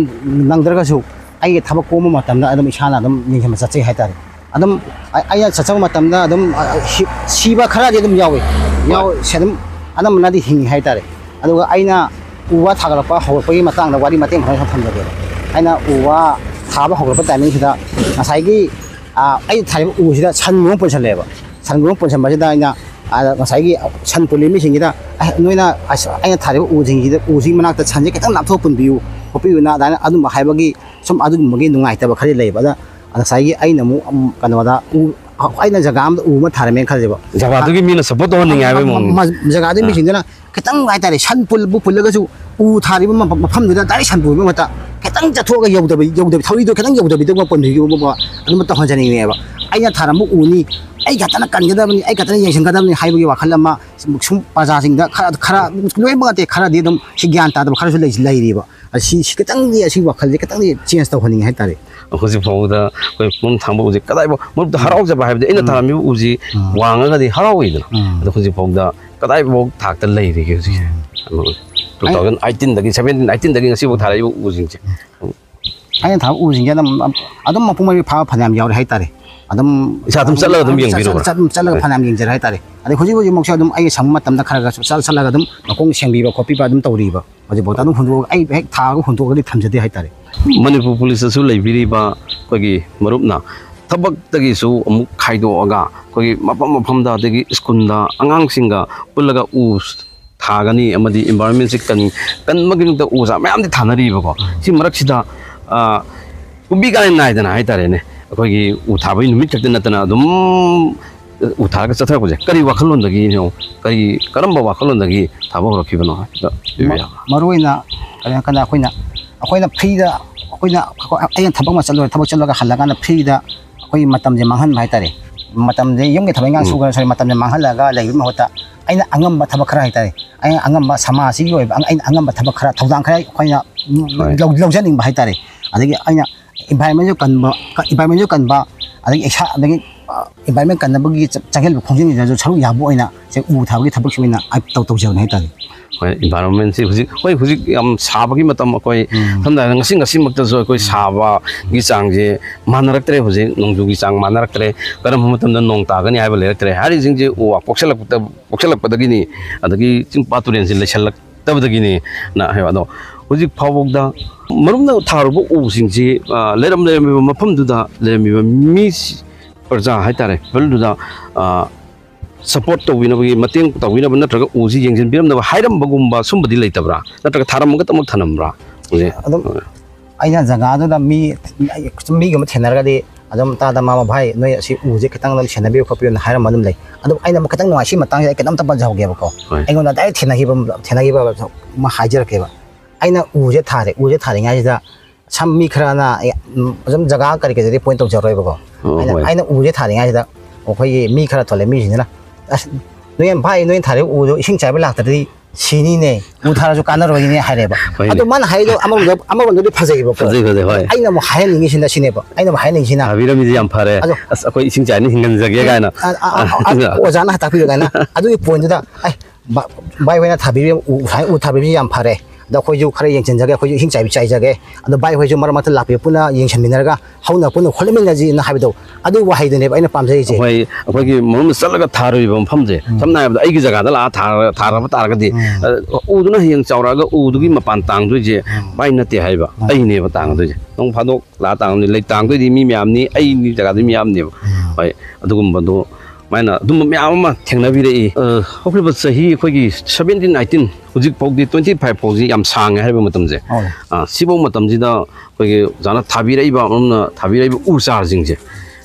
ꯅꯪꯗ꯭ꯔꯒꯁꯨ, ꯑꯩꯒꯤ ꯊꯕꯛ ꯀꯣꯝꯕ ꯃꯇꯝꯗ ꯑꯗꯨꯝ ꯏꯁꯥꯅ ꯑꯗꯨꯝ ꯌꯦꯡꯁꯤꯟꯕ ꯆꯠꯆꯩ ꯍꯥꯏꯇꯥꯔꯦ꯫ ꯑꯗꯨꯝ ꯑꯩ-, ꯑꯩꯅ ꯆꯠꯆꯕ ꯃꯇꯝꯗ ꯑꯗꯨꯝ, ꯑ, ꯁꯤ-, ꯁꯤꯕ ꯈꯔꯗꯤ ꯑꯗꯨꯝ ꯌꯥꯎꯏ꯫ ꯍꯣꯏ꯫ ꯌꯥꯎ-, ꯁꯤ ꯑꯗꯨꯝ ꯑꯅꯝꯕꯅꯗꯤ ꯍꯤꯡꯉꯤ ꯍꯥꯏꯇꯥꯔꯦ꯫ ꯑꯗꯨꯒ ꯑꯩꯅ ꯎ ꯋꯥ ꯊꯥꯒꯠꯂꯛꯄ ꯍꯧꯔꯛꯄꯒꯤ ꯃꯇꯥꯡꯗ ꯋꯥꯔꯤ ꯃꯇꯦꯛ ꯑꯃꯈꯛ ꯊꯝꯖꯒꯦꯕ꯫ ꯑꯩꯅ ꯎ ꯋꯥ ꯊꯥꯕ ꯍꯧꯒꯠꯂꯛꯄ timing ꯁꯤꯗ ꯉꯁꯥꯏꯒꯤ, ꯑ, ꯑꯩꯅ ꯊꯥꯔꯤꯕ ꯎꯁꯤꯗ ꯁꯟ ꯑꯃ ꯄꯨꯟꯁꯜꯂꯛꯑꯦꯕ꯫ ꯁꯟ ꯑꯃ ꯄꯨꯟꯁꯟꯕꯁꯤꯗ ꯑꯩꯅ, ꯑ, ꯉꯁꯥꯏꯒꯤ ꯁꯟ ꯄꯨꯜꯂꯤ ꯃꯤꯁꯤꯡꯁꯤꯗ, "ꯑꯦ, ꯅꯣꯏꯅ ꯑꯁ, ꯑꯩꯅ ꯊꯥꯔꯤꯕ ꯎꯁꯤꯡꯁꯤꯗ, ꯎꯁꯤꯒꯤ ꯃꯅꯥꯛꯇ ꯁꯟꯁꯦ ꯈꯤꯇꯪ ꯂꯥꯞꯊꯣꯛꯑ ꯄꯨꯟꯕꯤꯌꯨ, ꯈꯣꯠꯄꯤꯌꯨꯅ" ꯑꯗꯨꯃꯥꯏꯅ ꯑꯗꯨꯝꯕ ꯍꯥꯏꯕꯒꯤ, ꯁꯨꯝ ꯑꯗꯨꯒꯨꯝꯕꯒꯤ ꯅꯨꯡꯉꯥꯏꯇꯕ ꯈꯔꯗꯤ ꯂꯩꯌꯦꯕ꯫ ꯑꯗ ꯉꯁꯥꯏꯒꯤ ꯑꯩꯅ ꯑꯃꯨꯛ, ꯎꯝ, ꯀꯩꯅꯣꯗ ꯎ, ꯑꯩꯅ ꯖꯒꯥ ꯑꯃꯗ ꯎ ꯑꯃ ꯊꯥꯔꯝꯃꯦꯅ ꯈꯜꯂꯁꯦꯕ꯫ ꯖꯒꯥꯗꯨꯒꯤ ꯃꯤꯅ support ꯇꯧꯍꯟꯅꯤꯡꯉꯦ ꯍꯥꯏꯕꯒꯤ ꯃ-, ꯃ-, ꯃꯑꯣꯡꯅꯤ꯫ ꯃ-, ꯖꯒꯥꯗꯨꯒꯤ ꯑꯥ꯫ ꯃꯤꯁꯤꯡꯗꯨꯅ ꯈꯤꯇꯪ ꯍꯥꯏꯇꯥꯔꯦ, ꯁꯟ ꯄꯨꯜꯕꯨ ꯄꯨꯜꯂꯒꯁꯨ ꯎ ꯊꯥꯔꯤꯕ ꯃꯐꯝ, ꯃꯐꯝꯗꯨꯗ direct ꯁꯟ ꯄꯨꯟꯕ ꯃꯍꯨꯠꯇ ꯈꯤꯇꯪ ꯆꯠꯊꯣꯛꯑꯒ ꯌꯧꯗꯕ, ꯌꯧꯗꯕ, ꯊꯧꯔꯤꯗꯣ ꯈꯤꯇꯪ ꯌꯧꯗꯕꯤꯗ ꯄꯨꯟꯕꯤꯌꯨꯕ ꯑꯗꯨꯝꯕ ꯇꯧꯍꯟꯖꯅꯤꯡꯉꯦꯕ꯫ ꯑꯩꯅ ꯊꯥꯔꯝꯕ ꯎꯅꯤ, ꯑꯩ ꯈꯛꯇꯅ ꯀꯟꯒꯗꯕꯅꯤ, ꯑꯩ ꯈꯛꯇꯅ ꯌꯦꯡꯁꯤꯟꯒꯗꯕꯅꯤ ꯍꯥꯏꯕꯒꯤ ꯋꯥꯈꯜ ꯑꯃ ꯁꯨꯝ ꯄ꯭ꯔꯖꯥꯁꯤꯡꯗ ꯈꯔ, ꯈꯔ, ꯂꯣꯏꯅꯃꯛ ꯅꯠꯇꯦ, ꯈꯔꯗꯤ ꯑꯗꯨꯝ ꯁꯤ ꯒ꯭ꯌꯥꯟ ꯇꯥꯗꯕ ꯈꯔꯁꯨ ꯂꯩ-, ꯂꯩꯔꯤꯕ꯫ ꯑꯁꯤ, ꯁꯤ ꯈꯤꯇꯪꯗꯤ, ꯑꯁꯤ ꯋꯥꯈꯜꯁꯦ ꯈꯤꯇꯪꯗꯤ change ꯇꯧꯍꯟꯅꯤꯡꯉꯦ ꯍꯥꯏꯇꯥꯔꯦ꯫ ꯍꯧꯖꯤꯛ ꯐꯥꯎꯕꯗ ꯑꯩꯈꯣꯏ ꯄꯨꯡ ꯊꯥꯡꯕ ꯎꯁꯦ ꯀꯗꯥꯏꯐꯥꯎ, ꯃꯔꯨꯞꯇ ꯎꯝ꯫ ꯍꯔꯥꯎꯖꯕ ꯍꯥꯏꯕꯗꯤ ꯑꯩꯅ ꯎꯝ꯫ ꯊꯥꯔꯝꯃꯤꯕ ꯎꯁꯤ ꯎꯝ꯫ ꯋꯥꯡꯉꯒꯗꯤ ꯍꯔꯥꯎꯏꯗꯅ꯫ ꯎꯝ꯫ ꯑꯗꯣ ꯍꯧꯖꯤꯛ ꯐꯥꯎꯗ ꯀꯗꯥꯏꯐꯥꯎ ꯊꯥꯛꯇ ꯂꯩꯔꯤꯒꯦ ꯍꯧꯖꯤꯛꯁꯦ? ꯎꯝ꯫ ꯑꯗꯣ ꯑꯩ two thousand eighteen ꯗꯒꯤ, seventeen, eighteen ꯗꯒꯤ ꯉꯁꯤꯐꯥꯎ ꯊꯥꯔꯛꯏꯕ ꯎꯁꯤꯡꯁꯦ꯫ ꯎꯝ꯫ ꯑꯩꯅ ꯊꯥꯕ ꯎꯁꯤꯡꯁꯦ ꯑꯗꯨꯝ, ꯑꯗꯨꯝ ꯃꯄꯨꯡ ꯃꯔꯩ ꯐꯥꯕ ꯐꯅꯌꯥꯝ ꯌꯥꯎꯔꯦ ꯍꯥꯏꯇꯥꯔꯦ꯫ ꯑꯗꯨꯝ ꯏꯁꯥ ꯑꯗꯨꯝ ꯆꯠꯂꯒ ꯑꯗꯨꯝ ꯆꯠ-, ꯌꯦꯡꯕꯤꯔꯨꯕ꯭ꯔꯥ? ꯆꯠ-, ꯆꯠ-, ꯆꯠꯂꯒ ꯍꯣꯏ꯫ ꯐꯅꯌꯥꯝ ꯌꯦꯡꯖꯔꯦ ꯍꯥꯏꯇꯥꯔꯦ꯫ ꯑꯗꯩ ꯍꯧꯖꯤꯛ ꯍꯧꯖꯤꯛꯃꯛꯁꯨ ꯑꯗꯨꯝ ꯑꯩ ꯁꯪꯕ ꯃꯇꯝꯗ ꯈꯔ ꯈꯔꯁꯨ ꯆꯠ-, ꯆꯠꯂꯒ ꯑꯗꯨꯝ ꯃꯈꯣꯡ ꯁꯦꯡꯕꯤꯕ ꯈꯣꯠꯄꯤꯕ ꯑꯗꯨꯝ ꯇꯧꯔꯤꯕ꯫ ꯍꯧꯖꯤꯛꯐꯥꯎꯗ ꯑꯗꯨꯝ ꯍꯨꯟꯗꯣꯛꯑꯒ, ꯑꯩ ꯍꯦꯛ ꯊꯥꯔꯒ ꯍꯨꯟꯗꯣꯛꯑꯒꯗꯤ ꯊꯝꯖꯗꯦ ꯍꯥꯏꯇꯥꯔꯦ꯫ ꯃꯅꯤꯄꯨꯔ ꯄꯨꯂꯤꯁꯇꯁꯨ ꯂꯩꯕꯤꯔꯤꯕ ꯑꯩꯈꯣꯏꯒꯤ ꯃꯔꯨꯞꯅ ꯊꯕꯛꯇꯒꯤꯁꯨ ꯑꯃꯨꯛ ꯈꯥꯏꯗꯣꯛꯑꯒ ꯑꯩꯈꯣꯏꯒꯤ ꯃꯐꯝ ꯃꯐꯝꯗ, ꯑꯗꯒꯤ ꯁ꯭ꯀꯨꯜꯗ ꯑꯉꯥꯡꯁꯤꯡꯒ ꯄꯨꯜꯂꯒ ꯎ ꯊꯥꯒꯅꯤ ꯑꯃꯗꯤ environment ꯁꯤ ꯀꯟ-, ꯀꯟꯕꯒꯤꯗꯃꯛꯇ ꯎ ꯆꯥꯔ ꯃꯌꯥꯝꯗꯤ ꯊꯥꯅꯔꯤꯕꯀꯣ꯫ ꯁꯤ ꯃꯔꯛꯁꯤꯗ, ꯑ, ꯀꯨꯝꯕꯤ ꯀꯥꯂꯦꯟ ꯅꯥꯏꯗꯅ ꯍꯥꯏꯇꯥꯔꯦꯅꯦ, ꯑꯩꯈꯣꯏꯒꯤ ꯎ ꯊꯥꯕꯒꯤ ꯅꯨꯃꯤꯠ ꯈꯛꯇ ꯅꯠꯇꯅ ꯑꯗꯨꯝ ꯎ ꯊꯥꯔꯒ ꯆꯠꯊꯔꯛꯄꯁꯦ ꯀꯔꯤ ꯋꯥꯈꯜꯂꯣꯟꯗꯒꯤꯅꯣ? ꯀꯔꯤ, ꯀꯔꯝꯕ ꯋꯥꯈꯜꯂꯣꯟꯗꯒꯤ ꯊꯥꯕ ꯍꯧꯔꯛꯈꯤꯕꯅꯣ ꯍꯥꯏꯕꯗꯣ ꯍꯥꯏꯕꯤꯕ ꯌꯥꯕ꯭ꯔꯥ? ꯃꯔꯨ ꯑꯣꯏꯅ ꯀꯔꯤꯅꯣ ꯍꯥꯏꯔꯀꯥꯟꯗ ꯑꯩꯈꯣꯏꯅ ꯑꯩꯈꯣꯏꯅ ꯐ꯭ꯔꯤꯗ ꯑꯩꯈꯣꯏꯅ ꯑꯩꯅ ꯊꯕꯛ ꯑꯃ ꯆꯠꯂꯨꯔꯦ, ꯊꯕꯛ ꯆꯠꯂꯒ ꯍꯜꯂꯀꯥꯟꯗ ꯐ꯭ꯔꯤꯗ ꯑꯩꯈꯣꯏꯒꯤ ꯃꯇꯝꯁꯦ ꯃꯥꯡꯍꯟꯕ ꯍꯥꯏꯇꯥꯔꯦ꯫ ꯃꯇꯝꯁꯦ ꯌꯨꯝꯒꯤ ꯊꯕꯛ ꯏꯪꯈꯥꯡ ꯎꯝ꯫ ꯁꯨꯈ꯭ꯔ ꯁꯣꯔꯤ ꯃꯇꯝꯁꯦ ꯃꯥꯡꯍꯜꯂꯒ ꯂꯩꯕꯒꯤ ꯃꯍꯨꯠꯇ ꯑꯩꯅ ꯑꯉꯝꯕ ꯊꯕꯛ ꯈꯔ ꯍꯥꯏꯇꯥꯔꯦ, ꯑꯩꯅ ꯑꯉꯝꯕ ꯁꯃꯥꯖꯁꯤꯒꯤ ꯑꯣꯏꯕ ꯑꯩꯅ ꯑꯉꯝꯕ ꯊꯕꯛ ꯈꯔ ꯊꯧꯗꯥꯡ ꯈꯔ ꯑꯩꯈꯣꯏꯅ ꯍꯣꯏ꯫ ꯂꯧ- ꯂꯧꯖꯅꯤꯡꯕ ꯍꯥꯏꯇꯥꯔꯦ꯫ ꯑꯗꯒꯤ ꯑꯩꯅ environment ꯁꯨ ꯀꯟꯕ environment ꯁꯨ ꯀꯟꯕ ꯑꯗꯒꯤ ꯏꯁꯥ ꯑꯗꯒꯤ environment ꯀꯟꯅꯕꯒꯤ ꯆ- ꯆꯪꯁꯤꯟꯕ ꯈꯣꯡꯖꯪꯁꯤꯗꯁꯨ ꯁꯔꯨꯛ ꯌꯥꯕ ꯑꯣꯏꯅ ꯁꯦ ꯎ ꯊꯥꯕꯒꯤ ꯊꯕꯛꯁꯤ ꯑꯣꯏꯅ ꯑꯩ ꯇꯧ ꯇꯧꯖꯕꯅꯦ ꯍꯥꯏꯇꯥꯔꯦ꯫ ꯍꯣꯏ, environment ꯁꯤ ꯍꯧꯖꯤꯛ, ꯍꯣꯏ, ꯍꯧꯖꯤꯛ ꯌꯥꯝ ꯁꯥꯕꯒꯤ ꯃꯇꯝ, ꯑꯩꯈꯣꯏ ꯎꯝ꯫ ꯁꯝꯅ ꯍꯥꯏꯔꯕꯗ ꯉꯁꯤ ꯉꯁꯤꯃꯛꯇꯁꯨ ꯑꯩꯈꯣꯏ ꯁꯥꯕꯒꯤ ꯆꯥꯡꯁꯦ ꯃꯥꯟꯅꯔꯛꯇ꯭ꯔꯦ꯫ ꯍꯧꯖꯤꯛ ꯅꯣꯡꯖꯨꯒꯤ ꯆꯥꯡ ꯃꯥꯟꯅꯔꯛꯇ꯭ꯔꯦ, ꯀꯔꯝꯕ ꯃꯇꯝꯗ ꯅꯣꯡ ꯇꯥꯒꯅꯤ ꯍꯥꯏꯕ ꯂꯩꯔꯛꯇ꯭ꯔꯦ꯫ ꯍꯥꯏꯔꯤꯁꯤꯡꯁꯦ ꯎ ꯋꯥ ꯀꯣꯛꯁꯜꯂꯛꯄꯗ ꯀꯣꯛꯁꯜꯂꯛꯄꯗꯒꯤꯅꯤ, ꯑꯗꯒꯤ ꯆꯤꯡ ꯄꯥꯠ ꯇꯨꯔꯦꯜꯁꯦ ꯂꯩꯁꯜꯂꯛꯇꯕꯗꯒꯤꯅꯤꯅ ꯍꯥꯏꯕ꯫ ꯑꯗꯣ ꯍꯧꯖꯤꯛ ꯐꯥꯎꯕꯗ ꯃꯔꯨꯞꯅ ꯊꯥꯔꯨꯕ ꯎꯁꯤꯡꯁꯤ, ꯑ, ꯂꯩꯔꯝ ꯂꯩꯔꯝꯃꯤꯕ ꯃꯐꯝꯗꯨꯗ ꯂꯩꯔꯝꯃꯤꯕ ꯃꯤ ꯄ꯭ꯔꯖꯥ ꯍꯥꯏꯇꯥꯔꯦ, ꯄꯤꯄꯜꯗꯨꯗ, ꯑ, support ꯇꯧꯕꯤꯅꯕꯒꯤ, ꯃꯇꯦꯡ ꯇꯧꯕꯤꯅꯕ ꯅꯠꯇ꯭ꯔꯒ ꯎꯁꯤ ꯌꯦꯡꯁꯤꯟꯕꯤꯔꯝꯅꯕ ꯍꯥꯏꯔꯝꯕꯒꯨꯝꯕ ꯁꯨꯝꯕꯗꯤ ꯂꯩꯇꯕ꯭ꯔꯥ? ꯅꯠꯇ꯭ꯔꯒ ꯊꯥꯔꯝꯃꯒꯗꯃꯛ ꯊꯅꯝꯕ꯭ꯔꯥ? ꯍꯧꯖꯤꯛ ꯑꯗꯨꯝ ꯑꯩꯅ ꯖꯒꯥꯗꯨꯗ ꯃꯤ ꯃꯤꯒꯨꯝꯕ ꯊꯦꯡꯅꯔꯒꯗꯤ ꯑꯗꯨꯝ ꯇꯥꯗ ꯃꯥꯃ ꯚꯥꯏ ꯅꯣꯏ ꯑꯁꯤ ꯎꯁꯦ ꯈꯤꯇꯪ ꯑꯗꯨꯝ ꯁꯦꯟꯅꯕꯤꯌꯨ ꯈꯣꯠꯄꯤꯌꯨꯅ ꯍꯥꯏꯔꯝꯕ ꯑꯗꯨꯝ ꯂꯩ꯫ ꯑꯗꯨꯝ ꯑꯩꯅ ꯑꯃꯨꯛ ꯈꯤꯇꯪ ꯅꯨꯡꯉꯥꯏ ꯁꯤ ꯃꯇꯥꯡꯁꯤꯗ ꯑꯩ ꯈꯤꯇꯪ ꯑꯝꯇ ꯄꯟꯖꯍꯧꯒꯦꯕꯀꯣ꯫ ꯍꯣꯏ꯫ ꯑꯩꯉꯣꯟꯗ ꯗꯥꯏꯔꯦꯛ ꯊꯦꯡꯅꯈꯤꯕ ꯊꯦꯡꯅꯈꯤꯕ ꯑꯃ ꯍꯥꯏꯖꯔꯛꯀꯦꯕ꯫ ꯑꯩꯅ ꯎꯁꯦ ꯊꯥꯔꯦ, ꯎꯁꯦ ꯊꯥꯔꯤꯉꯩꯁꯤꯗ ꯁꯝ ꯃꯤ ꯈꯔꯅ ꯑꯩ, ꯎꯝ, ꯑꯗꯨꯝ ꯖꯒꯥ ꯀꯔꯤ ꯀꯔꯤꯗꯤ ꯄꯣꯏꯟ ꯇꯧꯖꯔꯣꯏꯕꯀꯣ꯫ ꯑꯣ, ꯑꯩꯅ ꯍꯣꯏ꯫ ꯑꯩꯅ ꯎꯁꯦ ꯊꯥꯔꯤꯉꯩꯁꯤꯗ ꯑꯩꯈꯣꯏꯒꯤ ꯃꯤ ꯈꯔ ꯊꯣꯛꯂꯛꯑꯦ, ꯃꯤꯁꯤꯡꯁꯤꯅ ꯑꯁ ꯅꯣꯏ ꯌꯥꯝ ꯚꯥꯏ ꯅꯣꯏ ꯊꯥꯔꯤꯕ ꯎꯗꯣ ꯏꯁꯤꯡ ꯆꯥꯏꯕ ꯂꯥꯛꯇ꯭ꯔꯗꯤ ꯁꯤꯅꯤꯅꯦ, ꯎ ꯊꯥꯔꯁꯨ ꯀꯥꯟꯅꯔꯣꯏꯅꯦ ꯍꯥꯏꯔꯦꯕ꯫ ꯍꯣꯏꯅꯦ꯫ ꯑꯗꯣ ꯃꯥꯅ ꯍꯥꯏꯗꯣ ꯑꯃꯔꯣꯝꯗ ꯑꯃꯔꯣꯝꯗꯗꯤ ꯐꯖꯩꯕꯀꯣ꯫ ꯐꯖꯩ, ꯐꯖꯩ, ꯍꯣꯏ꯫ ꯑꯩꯅ ꯑꯃꯨꯛ ꯍꯥꯏꯍꯟꯅꯤꯡꯉꯤꯁꯤꯅ ꯁꯤꯅꯦꯕ, ꯑꯩꯅ ꯑꯃꯨꯛ ꯍꯥꯏꯍꯟꯅꯤꯡꯉꯤꯁꯤꯅ ꯊꯥꯕꯤꯔꯝꯃꯤꯁꯦ ꯌꯥꯝ ꯐꯔꯦ꯫ ꯑꯗꯣ ꯑꯁ, ꯑꯩꯈꯣꯏ ꯏꯁꯤꯡ ꯆꯥꯏꯅ ꯍꯤꯡꯍꯟꯖꯒꯦ ꯀꯥꯏꯅ꯫ ꯑ- ꯑ- ꯑ- ꯑ- ꯑꯣꯖꯥꯅ ꯇꯥꯛꯄꯤꯕ ꯀꯥꯏꯅ ꯑꯗꯨꯒꯤ ꯄꯣꯏꯟꯗꯨꯗ ꯑꯩ ꯚꯥꯏ ꯍꯣꯏꯅ ꯊꯥꯕꯤꯔꯤꯕ ꯎ ꯁꯨꯃꯥꯏꯅ ꯎ ꯊꯥꯕꯤꯕꯁꯤ ꯌꯥꯝ ꯐꯔꯦ꯫ ꯑꯗꯣ ꯑꯩꯈꯣꯏꯁꯨ ꯈꯔ ꯌꯦꯡꯁꯤꯟꯖꯒꯦ, ꯑꯩꯈꯣꯏꯁꯨ ꯏꯁꯤꯡ ꯆꯥꯏꯕ ꯆꯥꯏꯖꯒꯦ꯫ ꯑꯗꯣ ꯚꯥꯏ ꯍꯣꯏꯁꯨ ꯃꯔꯛ ꯃꯔꯛꯇ ꯂꯥꯛꯄꯤꯌꯨ, ꯄꯨꯟꯅ ꯌꯦꯡꯁꯤꯟꯃꯤꯟꯅꯔꯒ ꯍꯧꯅ ꯄꯨꯟꯅ ꯍꯣꯠꯅꯃꯤꯟꯅꯁꯤꯅ ꯍꯥꯏꯕꯗꯣ, ꯑꯗꯨꯕꯨ ꯋꯥꯍꯩꯗꯨꯅꯦꯕ ꯑꯩꯅ ꯄꯥꯝꯖꯔꯤꯁꯦ꯫ ꯑꯩꯈꯣꯏ ꯑꯩꯈꯣꯏꯒꯤ ꯃꯔꯨꯞꯅ ꯆꯠꯂꯒ ꯊꯥꯔꯨꯏꯕ ꯃꯐꯝꯁꯦ, ꯁꯝꯅ ꯍꯥꯏꯔꯕꯗ ꯑꯩꯒꯤ ꯖꯒꯥꯗ ꯂꯥꯛꯑ ꯊꯥꯔ- ꯊꯥꯔꯕ ꯇꯥꯔꯒꯗꯤ, ꯑ, ꯎꯗꯨꯅ ꯍꯌꯦꯡ ꯆꯥꯎꯔꯛꯑꯒ ꯎꯗꯨꯒꯤ ꯃꯄꯥꯟ ꯇꯥꯡꯗꯣꯏꯁꯦ ꯚꯥꯏ ꯅꯠꯇꯦ ꯍꯥꯏꯕ, ꯑꯩꯅꯦꯕ ꯇꯥꯡꯗꯣꯏꯁꯦ꯫ ꯅꯣꯡ ꯐꯥꯗꯣꯛ ꯂꯥꯛꯑ ꯇꯥꯡꯗꯣꯏ, ꯂꯩ ꯇꯥꯡꯗꯣꯏꯗꯤ ꯃꯤ ꯃꯌꯥꯝꯅꯤ, ꯑꯩ ꯖꯒꯥꯗꯨ ꯃꯤ ꯌꯥꯝꯅꯦꯕ꯫ ꯍꯣꯏ, ꯑꯗꯨꯒꯨꯝꯕꯗꯣ ꯁꯨꯃꯥꯏꯅ ꯑꯗꯨꯝꯕ ꯃꯌꯥꯝ ꯑꯃ ꯊꯦꯡꯅꯕꯤꯔꯛꯏ꯫ ꯑ, ꯍꯧꯈꯤꯕ ꯆꯍꯤ ꯑꯩꯈꯣꯏꯒꯤ seventeen eighteen, ꯍꯧꯖꯤꯛ ꯐꯥꯎꯗꯤ twenty five ꯐꯥꯎꯁꯤ ꯌꯥꯝ ꯁꯥꯡꯉꯦ ꯍꯥꯏꯔꯤꯕ ꯃꯇꯝꯁꯦ꯫ ꯍꯣꯏ꯫ ꯑ, ꯁꯤꯐꯧ ꯃꯇꯝꯁꯤꯗ ꯑꯩꯈꯣꯏꯒꯤ ꯑꯣꯖꯥꯅ ꯊꯥꯕꯤꯔꯛꯏꯕ, ꯃꯔꯨꯞꯅ ꯊꯥꯕꯤꯔꯛꯏꯕ ꯎ ꯆꯥꯔꯁꯤꯡꯁꯦ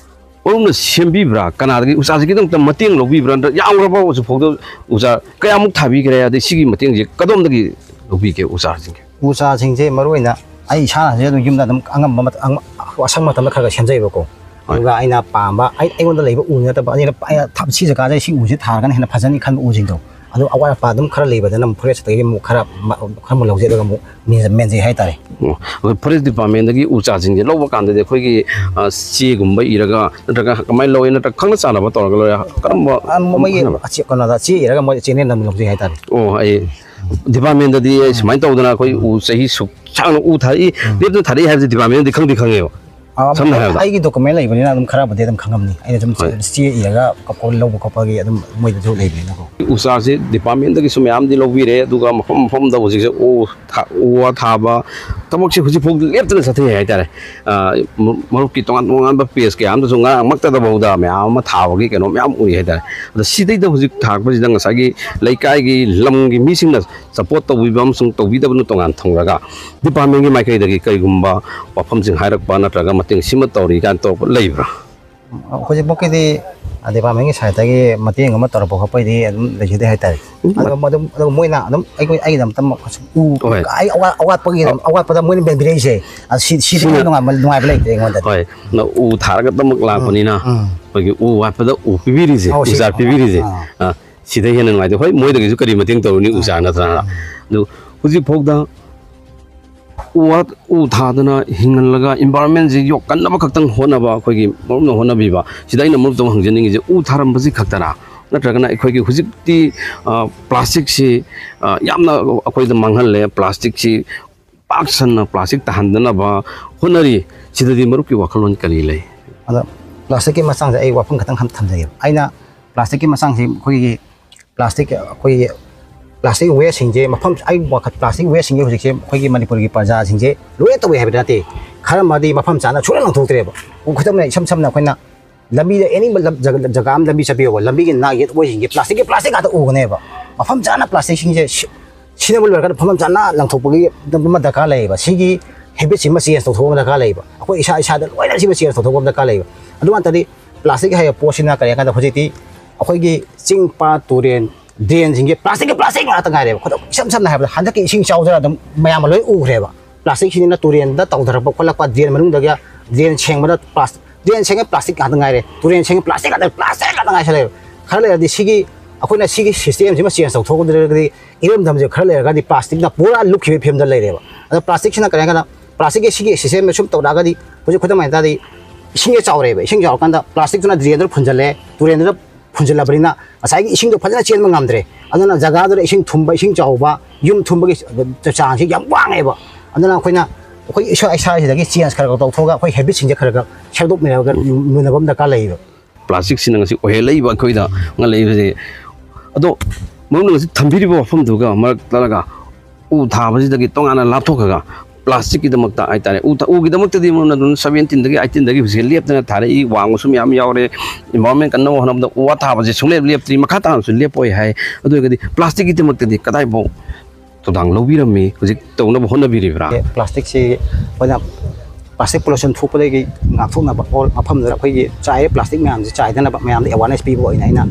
ꯃꯔꯨꯞꯅ ꯁꯦꯝꯕꯤꯕ꯭ꯔꯥ? ꯀꯅꯥꯗꯒꯤ ꯎ ꯆꯥꯔꯁꯦ ꯈꯤꯇꯪ ꯃꯇꯦꯡ ꯂꯧꯕꯤꯕ꯭ꯔꯥ? ꯅꯠꯇ꯭ꯔ ꯌꯥꯝꯈ꯭ꯔꯕ ꯍꯧꯖꯤꯛꯐꯥꯎꯗ ꯎ ꯆꯥꯔ ꯀꯌꯥꯃꯨꯛ ꯊꯥꯕꯤꯈ꯭ꯔꯦ? ꯑꯗꯩ ꯁꯤꯒꯤ ꯃꯇꯦꯡꯁꯦ ꯀꯗꯣꯝꯗꯒꯤ ꯂꯧꯕꯤꯒꯦ ꯎ ꯆꯥꯔꯁꯤꯡꯁꯦ? ꯎ ꯆꯥꯔꯁꯤꯡꯁꯦ ꯃꯔꯨ ꯑꯣꯏꯅ ꯑꯩ ꯏꯁꯥꯅꯁꯨ ꯑꯗꯨꯝ ꯌꯨꯝꯗ ꯑꯗꯨꯝ ꯑꯉꯝꯕ ꯃꯇ-, ꯑꯉ-, ꯑꯁꯪꯕ ꯃꯇꯝꯗ ꯈꯔ ꯈꯔ ꯁꯦꯝꯖꯩꯕꯀꯣ꯫ ꯍꯣꯏ꯫ ꯑꯗꯨꯒ ꯑꯩꯅ ꯄꯥꯝꯕ, ꯑꯩ, ꯑꯩꯉꯣꯟꯗ ꯂꯩꯕ ꯎ ꯅꯠꯇꯕ, ꯑꯩꯅ, ꯑꯩꯅ ꯊ-, ꯁꯤ ꯖꯒꯥꯁꯦ ꯁꯤ ꯎꯁꯦ ꯊꯥꯔꯒꯅ ꯍꯦꯟꯅ ꯐꯖꯅꯤ ꯈꯟꯕ ꯎꯁꯤꯡꯗꯣ, ꯑꯗꯨ ꯑꯋꯥꯠ ꯑꯄꯥ ꯑꯗꯨꯝ ꯈꯔ ꯂꯩꯕꯗꯅ ꯑꯃꯨꯛ ꯐꯣꯔꯦꯁꯇꯒꯤ ꯑꯃꯨꯛ ꯈꯔ ꯃ-, ꯈꯔ ꯑꯃꯨꯛ ꯂꯧꯖꯩ, ꯑꯗꯨꯒ ꯑꯃꯨꯛ ꯃꯦꯟ-, ꯃꯦꯟꯖꯩ ꯍꯥꯏꯇꯥꯔꯦ꯫ ꯑꯣ, ꯑꯩꯈꯣꯏ ꯐꯣꯔꯦꯁ ꯗꯤꯄꯥꯔꯠꯃꯦꯟꯗꯒꯤ ꯎ ꯆꯥꯔꯁꯤꯡꯁꯦ ꯂꯧꯕ ꯀꯥꯟꯗꯗꯤ ꯑꯩꯈꯣꯏꯒꯤ, ꯑ, ꯆꯦꯒꯨꯝꯕ ꯏꯔꯒ ꯅꯠꯇ꯭ꯔꯒ ꯀꯃꯥꯏꯅ ꯂꯧꯋꯤ? ꯅꯠꯇ꯭ꯔꯒ ꯈꯪꯅ ꯆꯥꯟꯅꯕ ꯇꯧꯔꯒ ꯂꯧꯋꯤ? ꯀꯔꯝꯕ ꯑ, ꯃꯣꯏꯒꯤ ꯈꯪꯅꯕ? ꯑꯆꯦ-, ꯀꯩꯅꯣꯗ ꯆꯦ ꯏꯔꯒ ꯃꯣꯏ ꯆꯦꯅꯦꯜꯗ ꯑꯗꯨꯝ ꯂꯧꯖꯩ ꯍꯥꯏꯇꯥꯔꯦ꯫ ꯑꯣ, ꯑꯩ ꯗꯤꯄꯥꯔꯠꯃꯦꯟꯗꯗꯤ ꯑꯩ ꯁꯨꯃꯥꯏꯅ ꯇꯧꯗꯅ ꯑꯩꯈꯣꯏ ꯎ ꯆꯍꯤ ꯁꯨꯛ ꯁꯥꯡꯅ ꯎ ꯊꯥꯔꯛꯏ, ꯎꯝ꯫ ꯂꯦꯞꯇꯅ ꯊꯥꯔꯛꯏ ꯍꯥꯏꯕꯁꯦ ꯗꯤꯄꯥꯔꯠꯃꯦꯟꯗꯗꯤ ꯈꯪꯗꯤ ꯈꯪꯉꯦꯕ꯫ ꯑ, ꯁꯝꯅ ꯍꯥꯏꯔꯕꯗ꯫ ꯑꯩꯒꯤ ꯗꯣꯀꯨꯃꯦꯟ ꯂꯩꯕꯅꯤꯅ ꯑꯗꯨꯝ ꯈꯔꯕꯨꯗꯤ ꯑꯗꯨꯝ ꯈꯪꯉꯝꯅꯤ꯫ ꯑꯩꯅ ꯁꯨꯝ ꯍꯣꯏ꯫ ꯆꯦ ꯏꯔꯒ ꯀꯞ-, ꯂꯧꯕ ꯈꯣꯠꯄꯒꯤ ꯑꯗꯨꯝ ꯃꯣꯏꯗꯁꯨ ꯂꯩꯕꯅꯤꯅꯀꯣ꯫ ꯎ ꯆꯥꯔꯁꯦ ꯗꯤꯄꯥꯔꯠꯃꯦꯟꯗꯒꯤꯁꯨ ꯃꯌꯥꯝꯗꯤ ꯂꯧꯕꯤꯔꯦ, ꯑꯗꯨꯒ ꯃꯐꯝ ꯃꯐꯝꯗ ꯍꯧꯖꯤꯛꯁꯦ ꯎ ꯊꯥ-, ꯎ ꯋꯥ ꯊꯥꯕ ꯊꯕꯛꯁꯦ ꯍꯧꯖꯤꯛꯐꯥꯎ ꯂꯦꯞꯇꯅ ꯆꯠꯊꯩ ꯍꯥꯏꯇꯥꯔꯦ꯫ ꯑ, ꯃ-, ꯃꯔꯨꯞꯀꯤ ꯇꯣꯉꯥꯟ ꯇꯣꯉꯥꯟꯕ ꯄꯦꯖ ꯀꯌꯥ ꯑꯃꯗꯁꯨ ꯉꯔꯥꯡꯃꯛꯇꯗꯐꯥꯎꯗ ꯃꯌꯥꯝ ꯑꯃ ꯊꯥꯕꯒꯤ ꯀꯩꯅꯣ ꯃꯌꯥꯝ ꯎꯏ ꯍꯥꯏꯇꯥꯔꯦ꯫ ꯑꯗ ꯁꯤꯗꯩꯗ ꯍꯧꯖꯤꯛ ꯊꯥꯔꯛꯄꯁꯤꯗ ꯉꯁꯥꯏꯒꯤ ꯂꯩꯀꯥꯏꯒꯤ ꯂꯝꯒꯤ ꯃꯤꯁꯤꯡꯅ ꯁꯄꯣꯔꯠ ꯇꯧꯕꯤꯕ ꯑꯃꯁꯨꯡ ꯇꯧꯕꯤꯗꯕꯅ ꯇꯣꯉꯥꯟ ꯊꯝꯈ꯭ꯔꯒ, ꯗꯤꯄꯥꯔꯠꯃꯦꯟꯒꯤ ꯃꯥꯏꯀꯩꯗꯒꯤ ꯀꯔꯤꯒꯨꯝꯕ ꯋꯥꯐꯝꯁꯤꯡ ꯍꯥꯏꯔꯛꯄ ꯅꯠꯇ꯭ꯔꯒ ꯃꯇꯦꯡ ꯁꯤꯃ ꯇꯧꯔꯤ ꯀꯥꯏꯅ ꯇꯧꯔꯛꯄ ꯂꯩꯕ꯭ꯔꯥ? ꯍꯧꯖꯤꯛꯐꯥꯎꯀꯤꯗꯤ ꯗꯤꯄꯥꯔꯠꯃꯦꯟꯒꯤ ꯁꯥꯏꯠꯇꯒꯤ ꯃꯇꯦꯡ ꯑꯃ ꯇꯧꯔꯛꯄ ꯈꯣꯠꯄꯒꯤꯗꯤ ꯑꯗꯨꯝ ꯂꯩꯖꯗꯦ ꯍꯥꯏꯇꯥꯔꯦ꯫ ꯎꯝ꯫ ꯑꯗꯨꯒ ꯑꯗꯨꯝ, ꯑꯗꯨꯒ ꯃꯣꯏꯅ ꯑꯗꯨꯝ ꯑꯩꯈꯣꯏ, ꯑꯩꯒꯤꯗꯃꯛꯇ ꯎ, ꯍꯣꯏ꯫ ꯑꯩ ꯑꯋꯥ-, ꯑꯋꯥꯠꯄꯒꯤ ꯑꯗꯨꯝ, ꯑꯋꯥꯠꯄꯗ ꯃꯣꯏꯅ ꯃꯦꯟꯕꯤꯔꯛꯏꯁꯦ, ꯑꯁꯤ, ꯁꯤꯗꯤ ꯁꯤꯅ ꯅꯨꯡꯉꯥꯏꯕ, ꯅꯨꯡꯉꯥꯏꯕ ꯂꯩꯇ꯭ꯔꯦ ꯑꯩꯉꯣꯟꯗꯗꯤ꯫ ꯍꯣꯏ꯫ ꯅ ꯎ ꯊꯥꯔꯒꯇꯃꯛ ꯂꯥꯛꯄꯅꯤꯅ ꯎꯝ꯫ ꯑꯩꯈꯣꯏꯒꯤ ꯎ ꯋꯥꯠꯄꯗ ꯎ ꯄꯤꯕꯤꯔꯤꯁꯦ, ꯑꯧ, ꯎ ꯁꯤ-, ꯆꯥꯔ ꯄꯤꯕꯤꯔꯤꯁꯦ, ꯑꯥ꯫ ꯑ, ꯁꯤꯗ ꯍꯦꯟꯅ ꯅꯨꯡꯉꯥꯏꯇꯦ꯫ ꯍꯣꯏ, ꯃꯣꯏꯗꯒꯤꯁꯨ ꯀꯔꯤ ꯃꯇꯦꯡ ꯇꯧꯔꯨꯅꯤ, ꯎ ꯆꯥꯔ ꯅꯠꯇ꯭ꯔꯥ? ꯑꯗꯨ ꯍꯧꯖꯤꯛ ꯐꯥꯎꯗ ꯎ ꯋꯥ, ꯎ ꯊꯥꯗꯅ ꯍꯤꯡꯍꯜꯂꯒ environment ꯁꯤ ꯌꯣꯛꯈꯠꯅꯕ ꯈꯛꯇꯪ ꯍꯣꯠꯅꯕ, ꯑꯩꯈꯣꯏꯒꯤ ꯃꯔꯨꯞꯅ ꯍꯣꯠꯅꯕꯤꯕ, ꯁꯤꯗ ꯑꯩꯅ ꯃꯔꯨꯞꯇ ꯍꯪꯖꯅꯤꯡꯉꯤꯁꯦ, ꯎ ꯊꯥꯔꯝꯕꯁꯤ ꯈꯛꯇꯔꯥ? ꯅꯠꯇ꯭ꯔꯒꯅ ꯑꯩꯈꯣꯏꯒꯤ ꯍꯧꯖꯤꯛꯇꯤ, ꯑ, plastic ꯁꯤ, ꯑ, ꯌꯥꯝꯅ ꯑꯩꯈꯣꯏꯗ ꯃꯥꯡꯍꯜꯂꯦ, plastic ꯁꯤ ꯄꯥꯛ ꯁꯟꯅ plastic ꯇꯥꯍꯟꯗꯅꯕ ꯍꯣꯠꯅꯔꯤ, ꯁꯤꯗꯗꯤ ꯃꯔꯨꯞꯀꯤ ꯋꯥꯈꯜꯂꯣꯟ ꯀꯔꯤ ꯂꯩ? ꯑꯗ plastic ꯀꯤ ꯃꯇꯥꯡꯁꯦ ꯑꯩ ꯋꯥꯐꯝ ꯈꯛꯇꯪ ꯈꯟ-, ꯊꯝꯖꯒꯦꯕ꯫ ꯑꯩꯅ plastic ꯀꯤ ꯃꯇꯥꯡꯁꯦ ꯑꯩꯈꯣꯏꯒꯤ plastic, ꯑꯩꯈꯣꯏꯒꯤ plastic waste ꯁꯤꯡꯁꯦ ꯃꯐꯝ, ꯑꯩ ꯋꯥꯈꯜ plastic waste ꯁꯤꯡꯁꯦ ꯍꯧꯖꯤꯛꯁꯦ ꯑꯩꯈꯣꯏꯒꯤ ꯃꯅꯤꯄꯨꯔꯒꯤ ꯄ꯭ꯔꯖꯥꯁꯤꯡꯁꯦ ꯂꯣꯏꯅ ꯇꯧꯋꯦ ꯍꯥꯏꯕꯗꯤ ꯅꯠꯇꯦ, ꯈꯔ ꯑꯃꯗꯤ ꯃꯐꯝ ꯆꯥꯅ ꯁꯨꯡꯂꯪ ꯂꯪꯊꯣꯛꯇ꯭ꯔꯦꯕ꯫ ꯈꯨꯗꯝ ꯑꯣꯏꯅ, ꯏꯁꯝ ꯁꯝꯅ ꯑꯩꯈꯣꯏꯅ ꯂꯝꯕꯤꯗ, ꯑꯦꯅꯤ ꯂꯝ-, ꯖꯒ-, ꯖꯒꯥ ꯑꯃ ꯂꯝꯕꯤ ꯆꯠꯄꯤꯌꯣꯕ, ꯂꯝꯕꯤꯒꯤ ꯅꯥꯛ ꯌꯦꯠ ꯑꯣꯏꯁꯤꯡꯁꯦ plastic ꯀꯤ plastic ꯉꯥꯛꯇ ꯎꯒꯅꯦꯕ꯫ ꯃꯐꯝ ꯆꯥꯅ plastic ꯁꯤꯡꯁꯦ ꯁꯤ-, ꯁꯤꯖꯤꯟꯅꯕ ꯂꯣꯏꯔꯀꯥꯟꯗ ꯃꯐꯝ ꯆꯥꯅ ꯂꯪꯊꯣꯛꯄꯒꯤ ꯑꯃ ꯗꯔꯀꯥꯔ ꯂꯩꯌꯦꯕ꯫ ꯁꯤꯒꯤ habit ꯁꯤꯃ change ꯇꯧꯊꯣꯛꯄ ꯑꯃ ꯗꯔꯀꯥꯔ ꯂꯩꯌꯦꯕ꯫ ꯑꯩꯈꯣꯏ ꯏꯁꯥ ꯏꯁꯥꯗ ꯂꯣꯏꯅ ꯁꯤꯃ change ꯇꯧꯊꯣꯛꯄ ꯑꯃ ꯗꯔꯀꯥꯔ ꯂꯩꯌꯦꯕ꯫ ꯑꯗꯨ ꯅꯠꯇꯗꯤ ꯄ꯭ꯂꯥꯁꯇꯤꯛ ꯍꯥꯏꯕ ꯄꯣꯠꯁꯤꯅ ꯀꯔꯤ ꯍꯥꯏ ꯀꯥꯟꯗ ꯍꯧꯖꯤꯛꯇꯤ ꯑꯩꯈꯣꯏꯒꯤ ꯆꯤꯡ, ꯄꯥꯠ, ꯇꯨꯔꯦꯟ, ꯗ꯭ꯔꯦꯟꯁꯤꯡꯁꯦ ꯄ꯭ꯂꯥꯁꯇꯤꯛꯀꯤ ꯄ꯭ꯂꯥꯁꯇꯤꯛ ꯉꯥꯛꯇ ꯉꯥꯏꯔꯦꯕ꯫ ꯈꯨꯗꯝ ꯏꯁꯝ ꯁꯝꯅ ꯍꯥꯏꯔꯕꯗ ꯍꯟꯗꯛꯀꯤ ꯏꯁꯤꯡ ꯏꯆꯥꯎꯁꯤꯗ ꯑꯗꯨꯝ ꯃꯌꯥꯝꯅ ꯂꯣꯏ ꯎꯈ꯭ꯔꯦꯕ꯫ ꯄ꯭ꯂꯥꯁꯇꯤꯛꯁꯤꯅ ꯇꯨꯔꯦꯟꯗ ꯇꯧꯊꯔꯛꯄ ꯈꯣꯠꯂꯛꯄ, ꯗ꯭ꯔꯦꯟ ꯃꯅꯨꯡꯗꯒꯤ ꯗ꯭ꯔꯦꯟ ꯁꯦꯡꯕꯗ ꯄ꯭ꯂꯥꯁ-, ꯗ꯭ꯔꯦꯟ ꯁꯦꯡꯉꯦ ꯄ꯭ꯂꯥꯁꯇꯤꯛ ꯉꯥꯛꯇ ꯉꯥꯏꯔꯦ, ꯇꯨꯔꯦꯟ ꯁꯦꯡꯉꯦ ꯄ꯭ꯂꯥꯁꯇꯤꯛ ꯉꯥꯛꯇ, ꯄ꯭ꯂꯥꯁꯇꯤꯛ ꯉꯥꯛꯇ ꯉꯥꯏꯁꯜꯂꯛꯑꯦꯕ꯫ ꯈꯔ ꯂꯩꯔꯗꯤ ꯁꯤꯒꯤ, ꯑꯩꯈꯣꯏꯅ ꯁꯤꯒꯤ ꯁꯤꯁꯇꯦꯝꯁꯤꯃ ꯆꯦꯟꯖ ꯇꯧꯊꯣꯛꯀꯗ꯭ꯔꯒꯗꯤ ꯏꯔꯝꯗꯝꯁꯦ ꯈꯔ ꯂꯩꯔꯒꯗꯤ ꯄ꯭ꯂꯥꯁꯇꯤꯛꯅ ꯄꯨꯔꯥ ꯂꯨꯞꯈꯤꯕꯒꯤ ꯐꯤꯕꯝꯗ ꯂꯩꯔꯦꯕ꯫ ꯑꯗꯣ ꯄ꯭ꯂꯥꯁꯇꯤꯛꯁꯤꯅ ꯀꯔꯤ ꯍꯥꯏ ꯀꯥꯟꯗ, ꯄ꯭ꯂꯥꯁꯇꯤꯛꯀꯤ ꯁꯤꯒꯤ ꯁꯤꯁꯇꯦꯝꯁꯦ ꯁꯨꯝ ꯇꯧꯔꯛꯑꯒꯗꯤ ꯍꯧꯖꯤꯛ ꯈꯨꯗꯝ ꯑꯣꯏꯅ ꯇꯥꯔꯗꯤ ꯏꯁꯤꯡꯁꯦ ꯆꯥꯎꯔꯦꯕ, ꯏꯁꯤꯡ ꯆꯥꯎꯔꯀꯥꯟꯗ ꯄ꯭ꯂꯥꯁꯇꯤꯛꯇꯨꯅ ꯗ꯭ꯔꯦꯟꯗꯨꯗ ꯐꯨꯟꯖꯜꯂꯦ, ꯇꯨꯔꯦꯟꯗꯨꯗ ꯐꯨꯟꯖꯜꯂꯕꯅꯤꯅ ꯉꯁꯥꯏꯒꯤ ꯏꯁꯤꯡꯗꯣ ꯐꯖꯅ ꯆꯦꯟꯕ ꯉꯝꯗ꯭ꯔꯦ꯫ ꯑꯗꯨꯅ ꯖꯒꯥꯗꯨꯗ ꯏꯁꯤꯡ ꯊꯨꯝꯕ, ꯏꯁꯤꯡ ꯆꯥꯎꯕ, ꯌꯨꯝ ꯊꯨꯝꯕꯒꯤ ꯆꯥꯡꯁꯤ ꯌꯥꯝ ꯋꯥꯡꯉꯦꯕ꯫ ꯑꯗꯨꯅ ꯑꯩꯈꯣꯏꯅ ꯑꯩꯈꯣꯏ ꯏꯁꯥ ꯏꯁꯥꯁꯤꯗꯒꯤ ꯆꯦꯟꯖ ꯈꯔ ꯈꯔ ꯇꯧꯊꯣꯛꯑꯒ ꯑꯩꯈꯣꯏ ꯍꯦꯕꯤꯠꯁꯤꯡꯁꯦ ꯈꯔ ꯈꯔ ꯁꯦꯝꯗꯣꯛꯃꯤꯟꯅꯕ ꯑꯃ ꯗꯔꯀꯥꯔ ꯂꯩꯌꯦꯕ꯫ ꯄ꯭ꯂꯥꯁꯇꯤꯛꯁꯤꯅ ꯉꯁꯤ ꯑꯣꯏꯍꯜꯂꯛꯏꯕ ꯑꯩꯈꯣꯏꯗ ꯉꯜꯂꯛꯏꯕꯁꯦ꯫ ꯑꯗꯣ ꯃꯔꯨꯞꯅ ꯉꯁꯤ ꯊꯝꯕꯤꯔꯤꯕ ꯋꯥꯐꯝꯗꯨꯒ ꯃꯔꯛ ꯇꯠꯂꯒ ꯎ ꯊꯥꯕꯁꯤꯗꯒꯤ ꯇꯣꯉꯥꯟꯅ ꯂꯥꯞꯊꯣꯛꯈ꯭ꯔꯒ ꯄ꯭ꯂꯥꯁꯇꯤꯛꯀꯤꯗꯃꯛꯇ ꯍꯥꯏꯇꯥꯔꯦ, ꯎ ꯊ-, ꯎꯒꯤꯗꯃꯛꯇꯗꯤ ꯃꯔꯨꯞꯅ ꯑꯗꯨꯝ ꯁꯕꯦꯟꯇꯤꯟꯗꯒꯤ ꯑꯩꯠꯇꯤꯟꯗꯒꯤ ꯍꯧꯖꯤꯛ ꯂꯦꯞꯇꯅ ꯊꯥꯔꯛꯏ, ꯋꯥꯡꯕꯁꯨ ꯃꯌꯥꯝ ꯌꯥꯎꯔꯦ꯫ ꯏꯟꯚꯥꯏꯔꯣꯟꯃꯦꯟ ꯀꯟꯅꯕ ꯍꯣꯠꯅꯕꯗ ꯎ ꯋꯥ ꯊꯥꯕꯁꯦ ꯁꯨꯡꯂꯦꯞ ꯂꯦꯞꯇ꯭ꯔꯤ, ꯃꯈꯥ ꯇꯥꯅꯁꯨ ꯂꯦꯞꯄꯣꯏ ꯍꯥꯏ꯫ ꯑꯗꯨ ꯑꯣꯏꯔꯒꯗꯤ ꯄ꯭ꯂꯥꯁꯇꯤꯛꯀꯤꯗꯃꯛꯇꯗꯤ ꯀꯗꯥꯏꯐꯥꯎ ꯊꯧꯗꯥꯡ ꯂꯧꯕꯤꯔꯝꯃꯤ, ꯍꯧꯖꯤꯛ ꯇꯧꯅꯕ ꯍꯣꯠꯅꯕꯤꯔꯤꯕ꯭ꯔꯥ? ꯄ꯭ꯂꯥꯁꯇꯤꯛꯁꯤ ꯑꯩꯈꯣꯏꯅ ꯄ꯭ꯂꯥꯁꯇꯤꯛ ꯄꯣꯂꯨꯁꯟ ꯊꯣꯛꯄꯗꯒꯤ ꯉꯥꯛꯊꯣꯛꯅꯕ ꯑꯣꯔ ꯃꯐꯝꯗꯨꯗ ꯑꯩꯈꯣꯏꯒꯤ ꯆꯥꯏꯔꯤꯕ ꯄ꯭ꯂꯥꯁꯇꯤꯛ ꯃꯌꯥꯝꯁꯤ ꯆꯥꯏꯗꯅꯕ ꯃꯌꯥꯝꯗ ꯑꯦꯋꯥꯔꯅꯦꯁ ꯄꯤꯕ ꯑꯣꯏꯅ ꯑꯩꯅ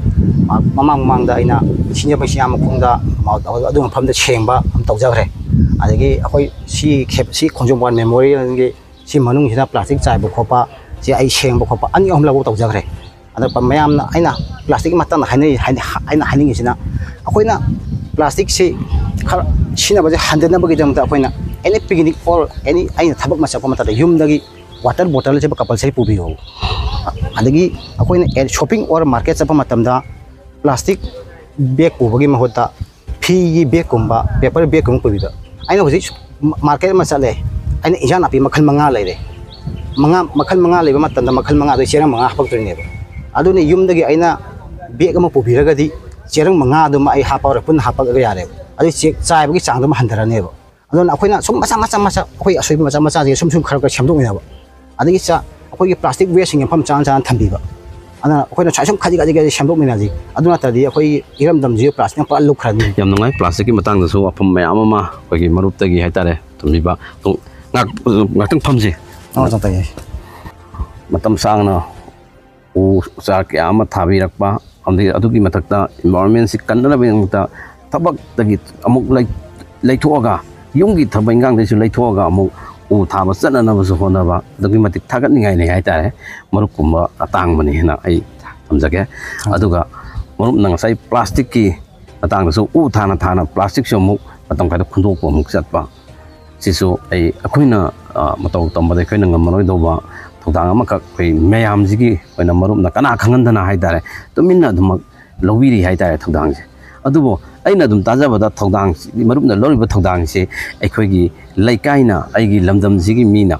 ꯃꯃꯥꯡ ꯃꯃꯥꯡꯗ ꯑꯩꯅ ꯁꯤꯡꯖꯃꯩ ꯁꯤꯌꯥꯃꯈꯣꯡꯗ ꯑꯗꯨ ꯃꯐꯝꯗ ꯁꯦꯡꯕ ꯑꯃ ꯇꯧꯖꯈ꯭ꯔꯦ꯫ ꯑꯗꯒꯤ ꯑꯩꯈꯣꯏ ꯁꯤ ꯈꯦ-, ꯁꯤ ꯈꯣꯡꯖꯣꯝ ꯋꯥꯔ ꯃꯦꯃꯣꯔꯤꯌꯦꯜꯒꯤ ꯁꯤ ꯃꯅꯨꯡꯁꯤꯗ ꯄ꯭ꯂꯥꯁꯇꯤꯛ ꯆꯥꯏꯕ ꯈꯣꯠꯄ ꯁꯤ ꯑꯩ ꯁꯦꯡꯕ ꯈꯣꯠꯄ ꯑꯅꯤ ꯑꯍꯨꯝꯂꯛꯐꯥꯎ ꯇꯧꯖꯈ꯭ꯔꯦ꯫ ꯑꯗ ꯃꯌꯥꯝꯅ ꯑꯩꯅ ꯄ꯭ꯂꯥꯁꯇꯤꯛꯀꯤ ꯃꯇꯥꯡꯗ ꯍꯥꯏꯅꯔꯤ-, ꯍꯥꯏꯅ-, ꯑꯩꯅ ꯍꯥꯏꯅꯤꯡꯉꯤꯁꯤꯅ ꯑꯩꯈꯣꯏꯅ ꯄ꯭ꯂꯥꯁꯇꯤꯛꯁꯤ ꯈꯔ ꯁꯤꯖꯤꯟꯅꯕꯁꯦ ꯍꯟꯊꯅꯕꯒꯤꯗꯃꯛꯇ ꯑꯩꯈꯣꯏꯅ any picnic or any ꯑꯩꯅ ꯊꯕꯛ ꯑꯃ ꯆꯠꯄ ꯃꯇꯝꯗ ꯌꯨꯝꯗꯒꯤ ꯋꯥꯇꯔ ꯕꯣꯇꯜꯁꯦ ꯀꯝꯄꯜꯁꯔꯤ ꯄꯨꯕꯤꯌꯣ꯫ ꯑꯗꯒꯤ ꯑꯩꯈꯣꯏꯅ ꯑꯦ-, ꯁꯣꯞꯄꯤꯡ ꯑꯣꯔ ꯃꯥꯔꯀꯦꯠ ꯆꯠꯄ ꯃꯇꯝꯗ ꯄ꯭ꯂꯥꯁꯇꯤꯛ ꯕꯦꯒ ꯄꯨꯕꯒꯤ ꯃꯍꯨꯠꯇ ꯐꯤꯒꯤ ꯕꯦꯒꯀꯨꯝꯕ, ꯄꯦꯄꯔ ꯕꯦꯒꯀꯨꯝꯕ ꯄꯨꯕꯤꯕ꯫ ꯑꯩꯅ ꯍꯧꯖꯤꯛ ꯃꯥꯔꯀꯦꯠ ꯑꯃ ꯆꯠꯂꯦ, ꯑꯩꯅ ꯏꯟꯖꯥꯡ ꯅꯥꯄꯤ ꯃꯈꯜ ꯃꯉꯥ ꯂꯩꯔꯦ, ꯃꯉꯥ, ꯃꯈꯜ ꯃꯉꯥ ꯂꯩꯕ ꯃꯇꯝꯗ ꯃꯈꯜ ꯃꯉꯥꯗꯨ ꯆꯦꯔꯪ ꯃꯉꯥ ꯍꯥꯄꯛꯇꯣꯏꯅꯦꯕ꯫ ꯑꯗꯨꯅ ꯌꯨꯝꯗꯒꯤ ꯑꯩꯅ ꯕꯦꯒ ꯑꯃ ꯄꯨꯕꯤꯔꯒꯗꯤ ꯆꯦꯔꯪ ꯃꯉꯥꯗꯨꯃ ꯑꯩ ꯍꯥꯞꯄ ꯍꯧꯔꯦ, ꯄꯨꯟꯅ ꯍꯥꯞꯄꯛꯑꯒ ꯌꯥꯔꯦꯕ꯫ ꯑꯗꯨ ꯆꯦ-, ꯆꯥꯏꯕꯒꯤ ꯆꯥꯡꯗꯨꯃ ꯍꯟꯊꯔꯅꯦꯕ꯫ ꯑꯗꯨꯅ ꯑꯩꯈꯣꯏꯅ ꯁꯨꯝ ꯃꯆꯥ ꯃꯆꯥ ꯃꯆꯥ, ꯑꯩꯈꯣꯏ ꯑꯁꯣꯏꯕ ꯃꯆꯥ ꯃꯆꯥꯁꯦ ꯁꯨꯝ ꯁꯨꯝ ꯈꯔ ꯈꯔ ꯁꯦꯝꯗꯣꯛꯃꯤꯟꯅꯕ꯫ ꯑꯗꯒꯤ ꯆꯥ-, ꯑꯩꯈꯣꯏꯒꯤ ꯄ꯭ꯂꯥꯁꯇꯤꯛ ꯋꯦꯁꯁꯤꯡ ꯃꯐꯝ ꯆꯥꯅ ꯆꯥꯅ ꯊꯝꯕꯤꯕ꯫ ꯑꯗꯨꯅ ꯑꯩꯈꯣꯏꯅ ꯁꯨꯃꯥꯏ ꯁꯨꯝ ꯈꯖꯤꯛ ꯈꯖꯤꯛ ꯈꯖꯤꯛ ꯁꯦꯝꯗꯣꯛꯃꯤꯟꯅꯁꯤ꯫ ꯑꯗꯨ ꯅꯠꯇ꯭ꯔꯗꯤ ꯑꯩꯈꯣꯏꯒꯤ ꯏꯔꯝꯗꯝꯁꯤ ꯄ꯭ꯂꯥꯁꯇꯤꯛꯅ ꯄꯨꯔꯥ ꯂꯨꯞꯈ꯭ꯔꯅꯤ꯫ ꯌꯥꯝ ꯅꯨꯡꯉꯥꯏ, ꯄ꯭ꯂꯥꯁꯇꯤꯛꯀꯤ ꯃꯇꯥꯡꯗꯁꯨ ꯋꯥꯐꯝ ꯃꯌꯥꯝ ꯑꯃ ꯑꯩꯈꯣꯏꯒꯤ ꯃꯔꯨꯞꯇꯒꯤ ꯍꯥꯏꯇꯥꯔꯦ ꯊꯝꯕꯤꯕ꯫ ꯑꯗꯣ ꯉꯥꯛ-, ꯉꯥꯛꯇꯪ ꯐꯝꯁꯤ꯫ ꯑꯣ, ꯆꯪ ꯇꯥꯏꯌꯦ꯫ ꯃꯇꯝ ꯁꯥꯡꯅ ꯎ ꯆꯥꯔ ꯀꯌꯥ ꯑꯃ ꯊꯥꯕꯤꯔꯛꯄ, ꯑꯃꯗꯤ ꯑꯗꯨꯒꯤ ꯃꯊꯛꯇ environment ꯁꯤ ꯀꯟꯅꯅꯕꯒꯤꯗꯃꯛꯇ ꯊꯕꯛꯇꯒꯤ ꯑꯃꯨꯛ ꯂꯩ-, ꯂꯩꯊꯣꯛꯑꯒ, ꯌꯨꯝꯒꯤ ꯊꯕꯛ ꯏꯟꯈꯥꯡꯗꯒꯤꯁꯨ ꯂꯩꯊꯣꯛꯑꯒ ꯑꯃꯨꯛ ꯎ ꯊꯥꯕ ꯆꯠꯅꯅꯕꯁꯨ ꯍꯣꯠꯅꯕ ꯑꯗꯨꯛꯀꯤ ꯃꯇꯤꯛ ꯊꯥꯒꯠꯅꯤꯡꯉꯥꯏꯅꯤ ꯍꯥꯏꯇꯥꯔꯦ꯫ ꯃꯔꯨꯞꯀꯨꯝꯕ ꯑꯇꯥꯡꯕꯅꯤ ꯍꯥꯏꯅ ꯑꯩ ꯊꯝꯖꯒꯦ꯫ ꯑꯗꯨꯒ ꯃꯔꯨꯞꯅ ꯉꯁꯥꯏ plastic ꯀꯤ ꯃꯇꯥꯡꯗꯁꯨ, ꯎ ꯊꯥꯅ ꯊꯥꯅ plastic ꯁꯨ ꯑꯃꯨꯛ ꯃꯇꯝ ꯈꯔꯗ ꯈꯨꯟꯗꯣꯛꯄ ꯑꯃꯨꯛ ꯆꯠꯄ, ꯁꯤꯁꯨ ꯑꯩ, ꯑꯩꯈꯣꯏꯅ, ꯑ, ꯃꯇꯧ ꯇꯝꯕꯗ ꯑꯩꯈꯣꯏꯅ ꯉꯝꯃꯔꯣꯏꯗꯧꯕ ꯊꯧꯗꯥꯡ ꯑꯃꯈꯛ ꯑꯩꯈꯣꯏ ꯃꯌꯥꯝꯁꯤꯒꯤ ꯑꯣꯏꯅ ꯃꯔꯨꯞꯅ ꯀꯅꯥ ꯈꯪꯍꯟꯗꯅ ꯍꯥꯏꯇꯥꯔꯦ, ꯇꯨꯃꯤꯟꯅ ꯑꯗꯨꯃꯛ ꯂꯧꯕꯤꯔꯤ ꯍꯥꯏꯇꯥꯔꯦ ꯊꯧꯗꯥꯡꯁꯦ꯫ ꯑꯗꯨꯕꯨ ꯑꯩꯅ ꯑꯗꯨꯝ ꯇꯥꯖꯕꯗ ꯊꯧꯗꯥꯡ, ꯃꯔꯨꯞꯅ ꯂꯧꯔꯤꯕ ꯊꯧꯗꯥꯡꯁꯦ ꯑꯩꯈꯣꯏꯒꯤ ꯂꯩꯀꯥꯏꯅ, ꯑꯩꯒꯤ ꯂꯝꯗꯝꯁꯤꯒꯤ ꯃꯤꯅ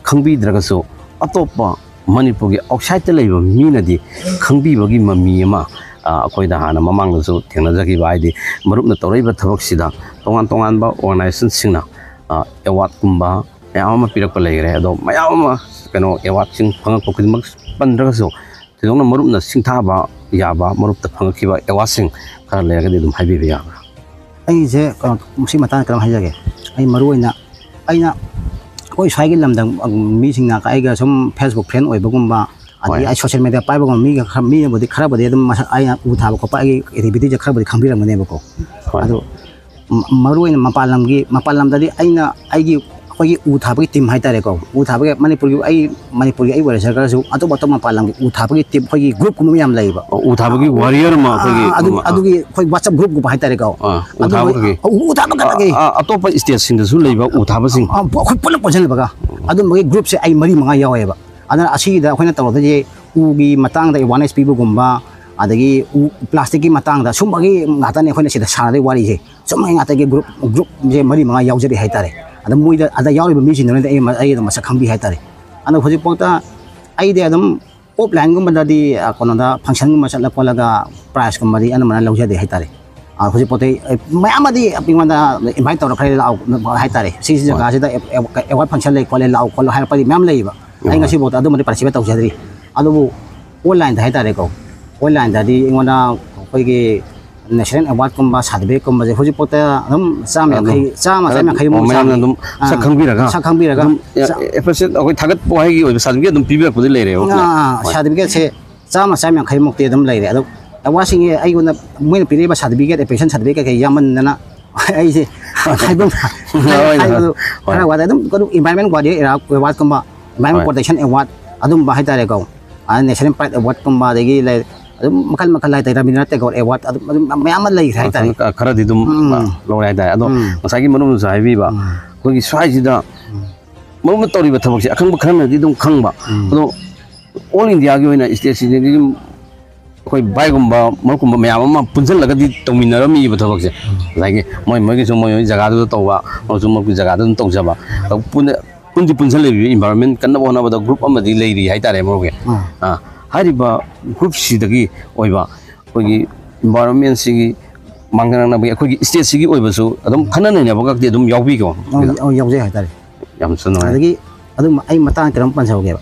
ꯈꯪꯕꯤꯗ꯭ꯔꯒꯁꯨ, ꯑꯇꯣꯞꯄ ꯃꯅꯤꯄꯨꯔꯒꯤ outside ꯇ ꯂꯩꯕ ꯃꯤꯅꯗꯤ ꯈꯪꯕꯤꯕꯒꯤ ꯃꯃꯤ ꯑꯃ, ꯑ, ꯑꯩꯈꯣꯏꯗ ꯍꯥꯟꯅ ꯃꯃꯥꯡꯗꯁꯨ ꯊꯦꯡꯅꯖꯈꯤꯕ, ꯍꯥꯏꯗꯤ ꯃꯔꯨꯞꯅ ꯇꯧꯔꯛꯏꯕ ꯊꯕꯛꯁꯤꯗ ꯇꯣꯉꯥꯟ ꯇꯣꯉꯥꯟꯕ organization ꯁꯤꯡꯅ, ꯑ, award ꯀꯨꯝꯕ ꯃꯌꯥꯝ ꯑꯃ ꯄꯤꯔꯛꯄ ꯂꯩꯈ꯭ꯔꯦ꯫ ꯑꯗꯣ ꯃꯌꯥꯝ ꯑꯃ, ꯀꯩꯅꯣ, award ꯁꯤꯡ ꯐꯪꯉꯛꯄ ꯈꯨꯗꯤꯡꯃꯛ ꯄꯟꯗ꯭ꯔꯒꯁꯨ, ꯊꯣꯏꯗꯣꯛꯅ ꯃꯔꯨꯞꯅ ꯁꯤꯡꯊꯥꯕ ꯌꯥꯕ, ꯃꯔꯨꯞꯇ ꯐꯪꯉꯛꯈꯤꯕ award ꯁꯤꯡ ꯈꯔ ꯂꯩꯔꯒꯗꯤ ꯑꯗꯨꯝ ꯍꯥꯏꯕꯤꯕ ꯌꯥꯕ꯭ꯔꯥ? ꯑꯩꯁꯦ, ꯀꯩꯅꯣ, ꯃꯁꯤ ꯃꯇꯥꯡꯗ ꯀꯩꯅꯣꯝ ꯍꯥꯏꯖꯒꯦ꯫ ꯑꯩ ꯃꯔꯨ ꯑꯣꯏꯅ, ꯑꯩꯅ ꯑꯩꯈꯣꯏ ꯁ꯭ꯋꯥꯏꯒꯤ ꯂꯝꯗꯝ, ꯃꯤꯁꯤꯡꯅ ꯑꯩꯒ ꯁꯨꯝ Facebook friend ꯑꯣꯏꯕꯒꯨꯝꯕ, ꯑꯗꯒꯤ ꯍꯣꯏ꯫ ꯑꯩ social media ꯄꯥꯏꯕꯒꯨꯝꯕ ꯃꯤꯒ ꯈꯔ, ꯃꯤꯅꯕꯨꯗꯤ ꯈꯔꯕꯨꯗꯤ ꯑꯗꯨꯝ ꯃꯁꯛ, ꯑꯩꯅ ꯎ ꯊꯥꯕ ꯈꯣꯠꯄ ꯑꯩꯒꯤ activity ꯁꯦ ꯈꯔꯕꯨꯗꯤ ꯈꯪꯕꯤꯔꯝꯒꯅꯦꯕꯀꯣ꯫ ꯍꯣꯏ꯫ ꯑꯗꯣ ꯃ-, ꯃꯔꯨ ꯑꯣꯏꯅ ꯃꯄꯥꯟ ꯂꯝꯒꯤ, ꯃꯄꯥꯟ ꯂꯝꯗꯗꯤ ꯑꯩꯅ ꯑꯩꯒꯤ, ꯑꯩꯈꯣꯏꯒꯤ ꯎ ꯊꯥꯕꯒꯤ team ꯍꯥꯏꯇꯥꯔꯦꯀꯣ, ꯎ ꯊꯥꯕꯒꯤ ꯃꯅꯤꯄꯨꯔꯒꯤ, ꯑꯩ ꯃꯅꯤꯄꯨꯔꯒꯤ ꯑꯩ ꯑꯣꯏꯔꯁꯨ ꯈꯔꯁꯨ ꯑꯇꯣꯞ ꯑꯇꯣꯞꯄ ꯃꯄꯥꯟ ꯂꯝꯒꯤ ꯎ ꯊꯥꯕꯒꯤ team, ꯑꯩꯈꯣꯏꯒꯤ group ꯀꯨꯝꯕ ꯃꯌꯥꯝ ꯂꯩꯌꯦꯕ꯫ ꯑꯣ, ꯎ ꯊꯥꯕꯒꯤ warrior ꯑꯃ ꯑꯩꯈꯣꯏꯒꯤ, ꯑꯥ, ꯑꯗꯨ, ꯑꯃ, ꯑꯥ꯫ ꯑꯗꯨꯒꯤ ꯑꯩꯈꯣꯏ WhatsApp group ꯀꯨꯝꯕ ꯍꯥꯏꯇꯥꯔꯦꯀꯣ꯫ ꯑꯥ, ꯎ ꯑꯗꯨ ꯊꯥꯕ ꯈꯛꯀꯤ? ꯑ, ꯎ ꯊꯥꯕ ꯈꯛꯇꯒꯤ꯫ ꯑꯥ, ꯑꯥ, ꯑꯇꯣꯞꯄ state ꯁꯤꯡꯗꯁꯨ ꯂꯩꯕ ꯎ ꯊꯥꯕꯁꯤꯡ? ꯑꯥ, ꯑꯩꯈꯣꯏ ꯄꯨꯂꯞ ꯄꯨꯟꯁꯤꯜꯂꯒ ꯑꯗꯨꯝꯕꯒꯤ group ꯁꯦ ꯑꯩ ꯃꯔꯤ ꯃꯉꯥ ꯌꯥꯎꯋꯦꯕ꯫ ꯑꯗꯨꯅ ꯑꯁꯤꯗ ꯑꯩꯈꯣꯏꯅ ꯇꯧꯔꯛꯇꯣꯏꯁꯦ ꯎꯒꯤ ꯃꯇꯥꯡꯗ awareness ꯄꯤꯕꯒꯨꯝꯕ, ꯑꯗꯒꯤ ꯎ, plastic ꯀꯤ ꯃꯇꯥꯡꯗ ꯁꯨꯝꯕꯒꯤ ꯉꯥꯛꯇꯅꯦ ꯑꯩꯈꯣꯏꯅ ꯁꯤꯗ ꯁꯥꯟꯅꯗꯣꯏ ꯋꯥꯔꯤꯁꯦ꯫ ꯁꯨꯝꯕꯒꯤ ꯉꯥꯛꯇꯒꯤ group, group ꯁꯦ ꯃꯔꯤ ꯃꯉꯥ ꯌꯥꯎꯖꯔꯤ ꯍꯥꯏꯇꯥꯔꯦ꯫ ꯑꯗ ꯃꯣꯏꯗ, ꯑꯗ ꯌꯥꯎꯔꯤꯕ ꯃꯤꯁꯤꯡꯗꯨꯅꯗꯤ ꯑꯩ ꯃ-, ꯑꯩ ꯑꯗꯨꯝ ꯃꯁꯛ ꯈꯪꯕꯤ ꯍꯥꯏꯇꯥꯔꯦ꯫ ꯑꯗꯣ ꯍꯧꯖꯤꯛꯐꯥꯎꯗ ꯑꯩꯗꯤ ꯑꯗꯨꯝ offline ꯒꯨꯝꯕꯗꯗꯤ, ꯑ, ꯀꯩꯅꯣꯗ function ꯒꯨꯝꯕ ꯆꯠꯂ ꯈꯣꯠꯂꯒ prize ꯀꯨꯝꯕꯗꯤ ꯑꯅꯝꯕꯅ ꯂꯧꯖꯗꯦ ꯍꯥꯏꯇꯥꯔꯦ꯫ ꯑ, ꯍꯧꯖꯤꯛꯐꯥꯎꯗꯤ, ꯑ, ꯃꯌꯥꯝ ꯑꯃꯗꯤ ꯑꯩꯉꯣꯟꯗ invite ꯇꯧꯔꯛꯈ꯭ꯔꯦ, ꯂꯥꯛꯑꯣ ꯍꯥꯏꯇꯥꯔꯦ꯫ ꯁꯤ ꯍꯣꯏ꯫ ꯖꯒꯥꯁꯤꯗ ꯑꯦ-, ꯑꯦ-, award function ꯂꯩ ꯈꯣꯠꯂꯦ, ꯂꯥꯛꯑꯣ ꯈꯣꯠꯂꯣ ꯍꯥꯏꯔꯛꯄꯗꯤ ꯃꯌꯥꯝ ꯂꯩꯌꯦꯕ꯫ ꯑꯩ ꯎꯝ꯫ ꯉꯁꯤꯐꯥꯎꯗ ꯑꯗꯨꯃꯗꯤ participate ꯇꯧꯖꯗ꯭ꯔꯤ꯫ ꯑꯗꯨꯕꯨ online ꯗ ꯍꯥꯏꯇꯥꯔꯦꯀꯣ, online ꯗꯗꯤ ꯑꯩꯉꯣꯟꯗ ꯑꯩꯈꯣꯏꯒꯤ, ꯅꯦꯁꯅꯦꯜ ꯑꯦꯋꯥꯔꯗꯀꯨꯝꯕ ꯁꯥꯔꯇꯤꯐꯤꯀꯦꯠꯀꯨꯝꯕꯁꯦ ꯍꯧꯖꯤꯛꯐꯥꯎꯗ ꯑꯗꯨꯝ ꯆꯥꯝꯃ ꯌꯥꯡꯈꯩ, ꯆꯥꯝꯃ, ꯆꯥꯝꯃ ꯌꯥꯡꯈꯩꯃꯨꯛ ꯃꯌꯥꯝꯅ ꯆꯥꯡ, ꯑꯗꯨꯝ ꯁꯛ ꯈꯪꯕꯤꯔꯒ, ꯁꯛ ꯈꯪꯕꯤꯔꯒ, ꯑꯗꯨꯝ ꯆꯥ- ꯑꯦꯄ꯭ꯔꯤꯁꯤꯌꯦꯠ, ꯑꯩꯈꯣꯏ ꯊꯥꯒꯠꯄ ꯋꯥꯍꯩꯒꯤ ꯑꯣꯏꯕ ꯁꯥꯔꯇꯤꯐꯤꯀꯦꯠ ꯑꯗꯨꯝ ꯄꯤꯕꯤꯔꯛꯄꯗꯤ ꯂꯩꯔꯦꯕ꯫ ꯑꯥ, ꯑꯥ, ꯍꯣꯏ꯫ ꯁꯥꯔꯇꯤꯐꯤꯀꯦꯠꯁꯦ ꯆꯥꯝꯃ, ꯆꯥꯝꯃ ꯌꯥꯡꯈꯩꯃꯨꯛꯇꯤ ꯑꯗꯨꯝ ꯂꯩꯔꯦ꯫ ꯑꯗꯣ ꯑꯦꯋꯥꯔꯗꯁꯤꯡꯁꯦ ꯑꯩꯉꯣꯟꯗ ꯃꯣꯏꯅ ꯄꯤꯔꯛꯏꯕ ꯁꯥꯔꯇꯤꯐꯤꯀꯦꯠ, ꯑꯦꯄ꯭ꯔꯤꯁꯤꯌꯦꯁꯟ ꯁꯥꯔꯇꯤꯐꯤꯀꯦꯠ ꯀꯩꯀꯩ ꯌꯥꯝꯃꯟꯗꯅ ꯑꯩꯁꯦ ꯍꯥꯏꯕ, ꯍꯣꯏ, ꯍꯥꯏꯕꯗꯨ ꯍꯣꯏ꯫ ꯈꯔ ꯋꯥꯠꯂꯦ꯫ ꯑꯗꯨꯝ ꯀꯩꯅꯣ, ꯏꯟꯚꯥꯏꯔꯣꯟꯃꯦꯟ ꯋꯥꯔꯗ ꯑꯦꯋꯥꯔꯗꯀꯨꯝꯕ, ꯏꯟꯚꯥꯏꯔꯣꯟꯃꯦꯟ ꯍꯣꯏ꯫ ꯄ꯭ꯔꯣꯇꯦꯛꯁꯟ ꯑꯦꯋꯥꯔꯗ ꯑꯗꯨꯝꯕ ꯍꯥꯏꯇꯥꯔꯦꯀꯣ꯫ ꯑꯗ ꯅꯦꯁꯅꯦꯜ ꯄ꯭ꯔꯥꯏꯗ ꯑꯦꯋꯥꯔꯗꯀꯨꯝꯕ, ꯑꯗꯒꯤ ꯂꯩ-, ꯑꯗꯨꯝ ꯃꯈꯜ ꯃꯈꯜ ꯍꯥꯏꯇꯥꯔꯦ, ꯔꯕꯤꯟꯗ꯭ꯔꯅꯥꯊ ꯇꯦꯒꯣꯔ ꯑꯦꯋꯥꯔꯗ ꯑꯗꯨꯝ, ꯑꯗꯨꯝ ꯃꯌꯥꯝ ꯑꯃ ꯂꯩꯈ꯭ꯔꯦ ꯍꯥꯏꯇꯥꯔꯦ꯫ ꯈꯔ-, ꯈꯔꯗꯤ ꯑꯗꯨꯝ ꯎꯝ꯫ ꯂꯧꯔꯦ ꯍꯥꯏꯇꯥꯔꯦ꯫ ꯑꯗꯣ ꯎꯝ꯫ ꯉꯁꯥꯏꯒꯤ ꯃꯔꯨꯞꯅꯁꯨ ꯍꯥꯏꯕꯤꯕ, ꯎꯝ꯫ ꯑꯩꯈꯣꯏꯒꯤ ꯁ꯭ꯋꯥꯏꯁꯤꯗ ꯎꯝ꯫ ꯃꯔꯨꯞꯅ ꯇꯧꯔꯤꯕ ꯊꯕꯛꯁꯦ ꯑꯈꯪꯕ ꯈꯔꯅꯗꯤ ꯑꯗꯨꯝ ꯈꯪꯕ꯫ ꯎꯝ꯫ ꯑꯗꯣ ꯑꯣꯜ ꯏꯟꯗꯤꯌꯥꯒꯤ ꯑꯣꯏꯅ ꯁ꯭ꯇꯦꯠꯁꯤꯗꯒꯤ ꯑꯩꯈꯣꯏ ꯚꯥꯏꯒꯨꯝꯕ, ꯃꯔꯨꯞꯀꯨꯝꯕ ꯃꯌꯥꯝ ꯑꯃ ꯄꯨꯟꯁꯤꯜꯂꯒꯗꯤ ꯇꯧꯃꯤꯟꯅꯔꯝꯃꯤꯕ ꯊꯕꯛꯁꯦ꯫ ꯎꯝ꯫ ꯉꯁꯥꯏꯒꯤ ꯃꯣꯏ ꯃꯣꯏꯒꯤꯁꯨ ꯃꯣꯏ ꯃꯣꯏ ꯖꯒꯥꯗꯨꯗ ꯇꯧꯕ, ꯃꯔꯨꯞꯁꯨ ꯃꯔꯨꯞꯀꯤ ꯖꯒꯥꯗ ꯑꯗꯨꯝ ꯇꯧꯖꯕ꯫ ꯑꯗꯨ ꯄꯨꯟꯅ, ꯄꯨꯟꯗꯤ ꯄꯨꯟꯁꯤꯜꯂꯤꯕ ꯏꯟꯚꯥꯏꯔꯣꯟꯃꯦꯟ ꯀꯟꯅꯕ ꯍꯣꯠꯅꯕꯗ ꯒ꯭ꯔꯨꯞ ꯑꯃꯗꯤ ꯂꯩꯔꯤ ꯍꯥꯏꯇꯥꯔꯦ ꯃꯔꯨꯞꯀꯤ꯫ ꯎꯝ꯫ ꯑꯥ, ꯍꯥꯏꯔꯤꯕ ꯒ꯭ꯔꯨꯞꯁꯤꯗꯒꯤ ꯑꯣꯏꯕ ꯑꯩꯈꯣꯏꯒꯤ ꯏꯟꯚꯥꯏꯔꯣꯟꯃꯦꯟꯁꯤꯒꯤ ꯃꯥꯡꯖꯧꯅꯅꯕꯒꯤ ꯑꯩꯈꯣꯏꯒꯤ ꯁ꯭ꯇꯦꯠꯁꯤꯒꯤ ꯑꯣꯏꯕꯁꯨ ꯑꯗꯨꯝ ꯈꯟꯅ ꯅꯩꯅꯕ ꯈꯛꯇꯤ ꯑꯗꯨꯝ ꯌꯥꯎꯕꯤꯀꯣ? ꯌꯥꯎ-, ꯌꯥꯎ-, ꯌꯥꯎꯖꯩ ꯍꯥꯏꯇꯥꯔꯦ꯫ ꯌꯥꯝ ꯊꯤꯅ ꯅꯨꯡꯉꯥꯏ꯫ ꯑꯗꯒꯤ ꯑꯗꯨꯝ ꯑꯩ ꯃꯇꯥꯡ ꯈꯤꯇꯪ ꯄꯟꯖꯍꯧꯒꯦꯕ꯫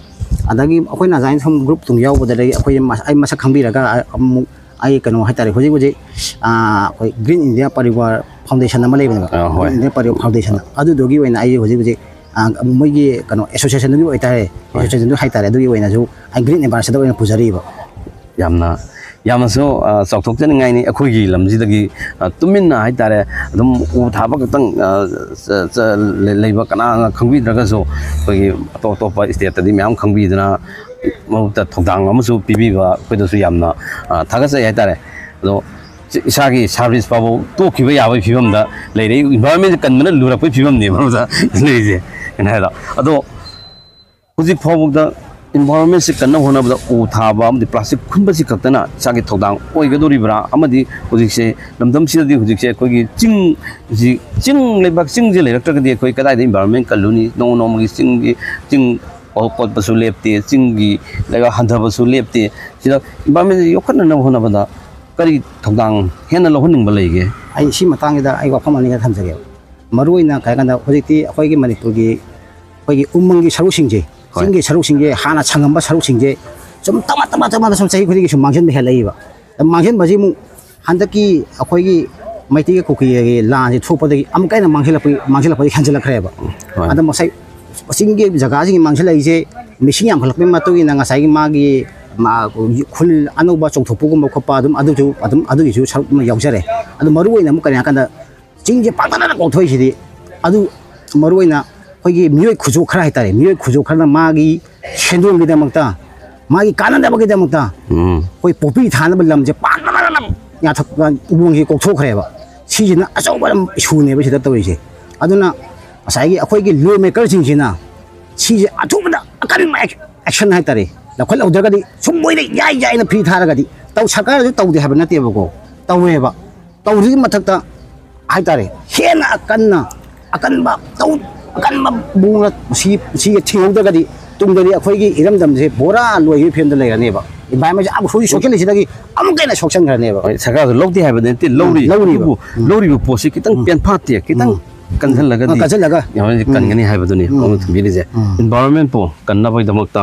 ꯑꯗꯒꯤ ꯑꯩꯈꯣꯏꯅ ꯑꯗꯨꯃꯥꯏꯅ ꯁꯨꯝ ꯒ꯭ꯔꯨꯞ ꯇꯨꯡ ꯌꯥꯎꯕꯗ, ꯑꯗꯒꯤ ꯑꯩꯈꯣꯏ ꯃ-, ꯑꯩ ꯃꯁꯛ ꯈꯪꯕꯤꯔꯒ ꯑꯃꯨꯛ ꯑꯩ ꯀꯩꯅꯣ ꯍꯥꯏꯇꯥꯔꯦ, ꯍꯧꯖꯤꯛ ꯍꯧꯖꯤꯛ, ꯑꯥ, ꯑꯩꯈꯣꯏ ꯒ꯭ꯔꯤꯟ ꯏꯟꯗꯤꯌꯥ ꯄꯔꯤꯋꯥꯔ ꯐꯥꯎꯟꯗꯦꯁꯟ ꯑꯃ ꯂꯩꯕꯅꯦꯕ꯫ ꯑꯥ, ꯍꯣꯏ꯫ Green India Parivar foundation. ꯑꯗꯨꯗꯨꯒꯤ ꯑꯣꯏꯅ ꯑꯩ ꯍꯧꯖꯤꯛ ꯍꯧꯖꯤꯛ, ꯑꯥ, ꯃꯣꯏꯒꯤ ꯀꯩꯅꯣ ꯑꯦꯁꯣꯁꯤꯌꯦꯁꯟꯗꯨꯒꯤ ꯑꯣꯏꯇꯥꯔꯦ, ꯍꯣꯏ꯫ ꯑꯦꯁꯣꯁꯤꯌꯦꯁꯟꯗꯨ ꯍꯥꯏꯇꯥꯔꯦ, ꯑꯗꯨꯒꯤ ꯑꯣꯏꯅꯁꯨ ꯑꯩ ꯒ꯭ꯔꯤꯟ ꯑꯦꯝꯕꯦꯁꯦꯗꯔ ꯑꯣꯏꯅ ꯄꯨꯖꯔꯤꯕ꯫ ꯌꯥꯝꯅ, ꯌꯥꯝꯅꯁꯨ, ꯑ, ꯆꯥꯎꯊꯣꯛꯆꯅꯤꯡꯉꯥꯏꯅꯤ ꯑꯩꯈꯣꯏꯒꯤ ꯂꯝꯁꯤꯗꯒꯤ, ꯑ, ꯇꯨꯃꯤꯟꯅ ꯍꯥꯏꯇꯥꯔꯦ, ꯑꯗꯨꯝ ꯎ ꯊꯥꯕ ꯈꯛꯇꯪ, ꯑ, ꯆ-, ꯆ-, ꯂꯩ-, ꯂꯩꯕ ꯀꯅꯥꯅ ꯈꯪꯕꯤꯗ꯭ꯔꯒꯁꯨ, ꯑꯩꯈꯣꯏꯒꯤ ꯑꯇꯣꯞ ꯑꯇꯣꯞꯄ ꯁ꯭ꯇꯦꯠꯇꯗꯤ ꯃꯌꯥꯝ ꯈꯪꯕꯤꯗꯅ ꯃꯔꯨꯞꯇ ꯊꯧꯗꯥꯡ ꯑꯃꯁꯨ ꯄꯤꯕꯤꯕ ꯑꯩꯈꯣꯏꯗꯁꯨ ꯌꯥꯝꯅ, ꯑ, ꯊꯥꯒꯠꯆꯩ ꯍꯥꯏꯇꯥꯔꯦ꯫ ꯑꯗꯣ ꯏꯁꯥꯒꯤ ꯁꯥꯔꯚꯤꯁ ꯐꯥꯎꯕ ꯇꯣꯛꯈꯤꯕ ꯌꯥꯕꯒꯤ ꯐꯤꯕꯝꯗ ꯂꯩꯔꯦ꯫ ꯏꯟꯚꯥꯏꯔꯣꯟꯃꯦꯟꯁꯦ ꯀꯟꯕꯅ ꯂꯨꯔꯛꯄꯒꯤ ꯐꯤꯕꯝꯅꯦ ꯃꯔꯨꯞꯇ ꯂꯩꯔꯤꯁꯦ, ꯑꯩꯅ ꯍꯥꯏꯗꯣ꯫ ꯑꯗꯣ ꯍꯧꯖꯤꯛ ꯐꯥꯎꯕꯗ ꯏꯟꯚꯥꯏꯔꯣꯟꯃꯦꯟꯁꯤ ꯀꯟꯅ ꯍꯣꯠꯅꯕꯗ ꯎ ꯊꯥꯕ ꯑꯃꯗꯤ ꯄ꯭ꯂꯥꯁꯇꯤꯛ ꯈꯨꯟꯕꯁꯤ ꯈꯛꯇꯅ ꯏꯁꯥꯒꯤ ꯊꯧꯗꯥꯡ ꯑꯣꯏꯒꯗꯧꯔꯤꯕ꯭ꯔꯥ? ꯑꯃꯗꯤ ꯍꯧꯖꯤꯛꯁꯦ ꯂꯝꯗꯝꯁꯤꯗꯗꯤ ꯍꯧꯖꯤꯛꯁꯦ ꯑꯩꯈꯣꯏꯒꯤ ꯆꯤꯡꯁꯤ, ꯆꯤꯡ ꯂꯩꯕꯥꯛ ꯆꯤꯡꯁꯦ ꯂꯩꯔꯛꯇ꯭ꯔꯒꯗꯤ ꯑꯩꯈꯣꯏ ꯀꯗꯥꯏꯗ ꯏꯟꯚꯥꯏꯔꯣꯟꯃꯦꯟ ꯀꯜꯂꯨꯅꯤ? ꯅꯣꯡꯃ ꯅꯣꯡꯃꯒꯤ ꯆꯤꯡꯒꯤ, ꯆꯤꯡ ꯀꯣꯠꯄꯁꯨ ꯂꯦꯞꯇꯦ, ꯆꯤꯡꯒꯤ ꯂꯩꯕꯥꯛ ꯍꯟꯊꯕꯁꯨ ꯂꯦꯞꯇꯦ꯫ ꯁꯤꯗ ꯏꯟꯚꯥꯏꯔꯣꯟꯃꯦꯟꯁꯤ ꯌꯣꯛꯈꯠꯅꯅꯕ ꯍꯣꯠꯅꯕꯗ ꯀꯔꯤ ꯊꯧꯗꯥꯡ ꯍꯦꯟꯅ ꯂꯧꯍꯟꯅꯤꯡꯕ ꯂꯩꯒꯦ? ꯑꯩ ꯁꯤ ꯃꯇꯥꯡꯁꯤꯗ ꯑꯩ ꯋꯥꯐꯝ ꯑꯅꯤꯒ ꯊꯝꯖꯒꯦꯕ꯫ ꯃꯔꯨ ꯑꯣꯏꯅ ꯀꯩ ꯍꯥꯏ ꯀꯥꯟꯗ, ꯍꯧꯖꯤꯛꯇꯤ ꯑꯩꯈꯣꯏꯒꯤ ꯃꯅꯤꯄꯨꯔꯒꯤ ꯑꯩꯈꯣꯏꯒꯤ ꯎꯃꯪꯒꯤ ꯁꯔꯨꯛꯁꯤꯡꯁꯦ, ꯍꯣꯏ꯫ ꯆꯤꯡꯒꯤ ꯁꯔꯨꯛꯁꯤꯡꯁꯦ, ꯍꯥꯟꯅ ꯁꯪꯉꯝꯕ ꯁꯔꯨꯛꯁꯤꯡꯁꯦ ꯁꯨꯝ ꯇꯞꯅ, ꯇꯞꯅ, ꯇꯞꯅ ꯁꯨꯝ ꯆꯍꯤ ꯈꯨꯗꯤꯡꯒꯤ ꯁꯨꯝ ꯃꯥꯡꯁꯤꯟꯕ ꯍꯦꯜꯂꯛꯏꯕ꯫ ꯑꯗ ꯃꯥꯡꯁꯤꯟꯕꯁꯤ ꯑꯃꯨꯛ ꯍꯟꯗꯛꯀꯤ ꯑꯩꯈꯣꯏꯒꯤ ꯃꯩꯇꯩꯒ ꯀꯨꯀꯤꯒꯤ ꯂꯥꯟꯁꯦ ꯊꯣꯛꯄꯗꯒꯤ ꯑꯃꯨꯛꯀ ꯍꯦꯟꯅ ꯃꯥꯡꯁꯤꯜꯂꯛꯄꯒꯤ ꯃꯥꯡꯁꯤꯜꯂꯛꯄꯗꯤ ꯍꯦꯟꯖꯤꯜꯂꯛꯈ꯭ꯔꯦꯕ꯫ ꯍꯣꯏ꯫ ꯑꯗ ꯉꯁꯥꯏ ꯆꯤꯡꯒꯤ ꯖꯒꯥꯁꯤꯡꯒꯤ ꯃꯥꯡꯁꯤꯜꯂꯛꯏꯁꯦ ꯃꯤꯁꯤꯡ ꯌꯥꯝꯈꯠꯂꯛꯄꯒꯤ ꯃꯇꯨꯡ ꯏꯟꯅ ꯉꯁꯥꯏꯒꯤ ꯃꯥꯒꯤ ꯃꯥ-, ꯈꯨꯜ ꯑꯅꯧꯕ ꯆꯣꯡꯊꯣꯛꯄꯒꯨꯝꯕ ꯈꯣꯠꯄ ꯑꯗꯨꯝ ꯑꯗꯨꯁꯨ ꯑꯗꯨꯝ ꯑꯗꯨꯒꯤꯁꯨ ꯁꯔꯨꯛ ꯑꯃ ꯌꯥꯎꯖꯔꯦ꯫ ꯑꯗꯨ ꯃꯔꯨ ꯑꯣꯏꯅ ꯑꯃꯨꯛ ꯀꯔꯤ ꯍꯥꯏꯔꯀꯥꯟꯗ ꯆꯤꯡꯁꯦ ꯄꯥꯛꯇꯛꯅꯅ ꯀꯣꯛꯊꯣꯛꯏꯁꯤꯗꯤ ꯑꯗꯨ ꯃꯔꯨ ꯑꯣꯏꯅ ꯑꯩꯈꯣꯏꯒꯤ ꯃꯤꯑꯣꯏ ꯈꯨꯖꯣꯛ ꯈꯔ ꯍꯥꯏꯇꯥꯔꯦ, ꯃꯤꯑꯣꯏ ꯈꯨꯖꯣꯛ ꯈꯔꯅ ꯃꯥꯒꯤ ꯁꯦꯟꯗꯣꯡꯒꯤꯗꯃꯛꯇ, ꯃꯥꯒꯤ ꯀꯥꯟꯅꯗꯕꯒꯤꯗꯃꯛꯇ ꯎꯝ꯫ ꯑꯩꯈꯣꯏ ꯄꯣꯄꯤ ꯊꯥꯅꯕ ꯂꯝꯁꯦ ꯄꯥꯛꯇꯛꯅꯅ ꯌꯥꯟꯊꯠ-, ꯎꯃꯪꯁꯦ ꯀꯣꯛꯊꯣꯛꯈ꯭ꯔꯦꯕ꯫ ꯁꯤꯁꯤꯅ ꯑꯆꯧꯕ ꯏꯁꯨꯅꯦꯕ ꯁꯤꯗ ꯇꯧꯔꯤꯁꯦ꯫ ꯑꯗꯨꯅ ꯉꯁꯥꯏꯒꯤ ꯑꯩꯈꯣꯏꯒꯤ ꯂꯣ ꯃꯦꯀꯔꯁꯤꯡꯁꯤꯅ ꯁꯤꯁꯦ ꯑꯊꯨꯕꯗ ꯑꯀꯟꯕ ꯑꯦꯛ-, ꯑꯦꯛꯁꯟ ꯍꯥꯏꯇꯥꯔꯦ, ꯂꯧꯈꯠꯍꯧꯗ꯭ꯔꯒꯗꯤ ꯁꯨꯝ ꯃꯣꯏꯅ ꯌꯥꯏ ꯌꯥꯏꯅ ꯐ꯭ꯔꯤ ꯊꯥꯔꯒꯗꯤ ꯇꯧ-, ꯁꯔꯀꯥꯔꯅꯁꯨ ꯇꯧꯗꯦ ꯍꯥꯏꯕ ꯅꯠꯇꯦꯕꯀꯣ, ꯇꯧꯋꯦꯕ꯫ ꯇꯧꯔꯤꯒꯤ ꯃꯊꯛꯇ ꯍꯥꯏꯇꯥꯔꯦ, ꯍꯦꯟꯅ ꯑꯀꯟꯅ ꯑꯀꯟꯕ ꯇꯧ-, ꯑꯀꯟꯕ ꯃꯑꯣꯡꯗ ꯁꯤ, ꯁꯤꯒ ꯊꯤꯡꯍꯧꯗ꯭ꯔꯒꯗꯤ ꯇꯨꯡꯗꯗꯤ ꯑꯩꯈꯣꯏꯒꯤ ꯏꯔꯝꯗꯝꯁꯦ ꯄꯨꯔꯥ ꯂꯣꯏꯕꯒꯤ ꯐꯤꯕꯝꯗ ꯂꯩꯔꯅꯦꯕ꯫ ꯏꯟꯚꯥꯏꯔꯣꯟꯃꯦꯟꯁꯦ ꯌꯥꯝ ꯍꯧꯖꯤꯛ ꯁꯣꯛꯆꯜꯂꯤꯁꯤꯗꯒꯤ ꯑꯃꯨꯛꯀ ꯍꯦꯟꯅ ꯁꯣꯛꯆꯟꯈ꯭ꯔꯅꯦꯕ꯫ ꯍꯣꯏ, ꯁꯔꯀꯥꯔꯁꯨ ꯂꯧꯗꯦ ꯍꯥꯏꯕꯗꯤ ꯅꯠꯇꯦ, ꯂꯧꯔꯤ꯫ ꯂꯧꯔꯤꯕ꯫ ꯑꯗꯨꯕꯨ ꯎꯝ꯫ ꯂꯧꯔꯤꯕ ꯄꯣꯠꯁꯤ ꯈꯤꯇꯪ ꯎꯝ꯫ ꯄꯦꯟꯐꯥꯠꯇꯦ, ꯈꯤꯇꯪ ꯎꯝ꯫ ꯀꯟꯁꯤꯜꯂꯒꯗꯤ ꯀꯟꯁꯤꯜꯂꯒ꯫ ꯌꯥꯝꯅ ꯎꯝ꯫ ꯀꯟꯒꯅꯤ ꯍꯥꯏꯕꯗꯨꯅꯤ꯫ ꯎꯝ꯫ ꯃꯔꯨꯞꯅ ꯊꯝꯕꯤꯔꯤꯁꯦ ꯎꯝ꯫ ꯏꯟꯚꯥꯏꯔꯣꯟꯃꯦꯟꯄꯨ ꯀꯟꯅꯕꯒꯤꯗꯃꯛꯇ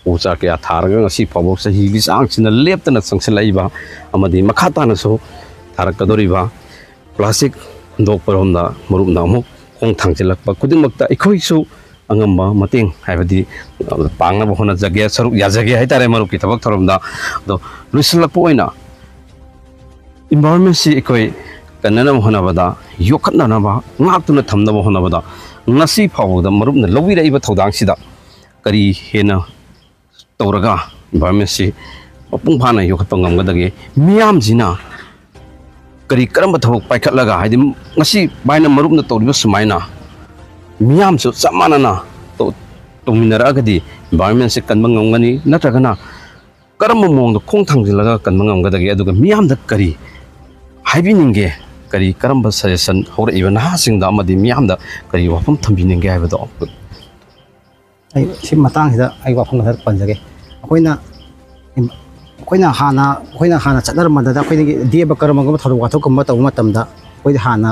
ꯎ ꯆꯥꯔ ꯀꯌꯥ ꯊꯥꯔꯒ ꯉꯁꯤ ꯐꯥꯎꯕ ꯆꯍꯤꯒꯤ ꯆꯥꯡꯁꯤꯅ ꯂꯦꯞꯇꯅ ꯆꯪꯁꯤꯜꯂꯛꯏꯕ ꯑꯃꯗꯤ ꯃꯈꯥ ꯇꯥꯅꯁꯨ ꯊꯥꯔꯛꯀꯗꯧꯔꯤꯕ ꯄ꯭ꯂꯥꯁꯇꯤꯛ ꯍꯨꯟꯗꯣꯛꯄꯔꯣꯝꯗ ꯃꯔꯨꯞꯅ ꯑꯃꯨꯛ ꯈꯣꯡ ꯊꯥꯡꯖꯤꯜꯂꯛꯄ ꯈꯨꯗꯤꯡꯃꯛꯇ ꯑꯩꯈꯣꯏꯁꯨ ꯑꯉꯝꯕ ꯃꯇꯦꯡ ꯍꯥꯏꯕꯗꯤ ꯄꯥꯡꯅꯕ ꯍꯣꯠꯅꯖꯒꯦ, ꯁꯔꯨꯛ ꯌꯥꯖꯒꯦ ꯍꯥꯏꯇꯥꯔꯦ ꯃꯔꯨꯞꯀꯤ ꯊꯕꯛ ꯊꯧꯔꯝꯗ꯫ ꯑꯗꯣ ꯂꯣꯏꯁꯤꯜꯂꯛꯄ ꯑꯣꯏꯅ ꯏꯟꯚꯥꯏꯔꯣꯟꯃꯦꯟꯁꯤ ꯑꯩꯈꯣꯏ ꯀꯟꯅꯅꯕ ꯍꯣꯠꯅꯕꯗ, ꯌꯣꯛꯈꯠꯅꯅꯕ, ꯉꯥꯛꯇꯨꯅ ꯊꯝꯅꯕ ꯍꯣꯠꯅꯕꯗ ꯉꯁꯤ ꯐꯥꯎꯕꯗ ꯃꯔꯨꯞꯅ ꯂꯧꯕꯤꯔꯛꯏꯕ ꯊꯧꯗꯥꯡꯁꯤꯗ ꯀꯔꯤ ꯍꯦꯟꯅ ꯇꯧꯔꯒ ꯏꯟꯚꯥꯏꯔꯣꯟꯃꯦꯟꯁꯤ ꯃꯄꯨꯡ ꯐꯥꯅ ꯌꯣꯛꯈꯠꯄ ꯉꯝꯒꯗꯒꯦ? ꯃꯤꯌꯥꯝꯁꯤꯅ ꯀꯔꯤ ꯀꯔꯝꯕ ꯊꯕꯛ ꯄꯥꯏꯈꯠꯂꯒ, ꯍꯥꯏꯗꯤ ꯉꯁꯤ ꯚꯥꯏꯅ ꯃꯔꯨꯞꯅ ꯇꯧꯔꯤꯕ ꯁꯨꯃꯥꯏꯅ ꯃꯤꯌꯥꯝꯁꯨ ꯆꯞ ꯃꯥꯟꯅꯅ ꯇꯧ-, ꯇꯧꯃꯤꯟꯅꯔꯛꯑꯒꯗꯤ ꯏꯟꯚꯥꯏꯔꯣꯟꯃꯦꯟꯁꯦ ꯀꯟꯕ ꯉꯝꯒꯅꯤ? ꯅꯠꯇ꯭ꯔꯒꯅ ꯀꯔꯝꯕ ꯃꯑꯣꯡꯗ ꯈꯣꯡ ꯊꯥꯡꯖꯤꯜꯂꯒ ꯀꯟꯕ ꯉꯝꯒꯗꯒꯦ? ꯑꯗꯨꯒ ꯃꯤꯌꯥꯝꯗ ꯀꯔꯤ ꯍꯥꯏꯕꯤꯅꯤꯡꯒꯦ? ꯀꯔꯤ, ꯀꯔꯝꯕ ꯁꯖꯦꯁꯟ ꯍꯧꯔꯛꯏꯕ ꯅꯍꯥꯁꯤꯡꯗ ꯑꯃꯗꯤ ꯃꯤꯌꯥꯝꯗ ꯀꯔꯤ ꯋꯥꯐꯝ ꯊꯝꯕꯤꯅꯤꯡꯒꯦ ꯍꯥꯏꯕꯗꯣ? ꯑꯩ ꯁꯤ ꯃꯇꯥꯡꯁꯤꯗ ꯑꯩ ꯋꯥꯐꯝ ꯈꯔ ꯄꯟꯖꯒꯦ꯫ ꯑꯩꯈꯣꯏꯅ, ꯑꯩꯈꯣꯏꯅ ꯍꯥꯟꯅ, ꯑꯩꯈꯣꯏꯅ ꯍꯥꯟꯅ ꯆꯠꯅꯔꯝꯕꯗ ꯑꯩꯈꯣꯏꯒꯤ ꯗꯦꯕ ꯀꯔꯃꯒꯨꯝꯕ ꯊꯧꯗꯣꯛ ꯋꯥꯊꯣꯛꯀꯨꯝꯕ ꯇꯧꯕ ꯃꯇꯝꯗ ꯑꯩꯈꯣꯏꯗꯤ ꯍꯥꯟꯅ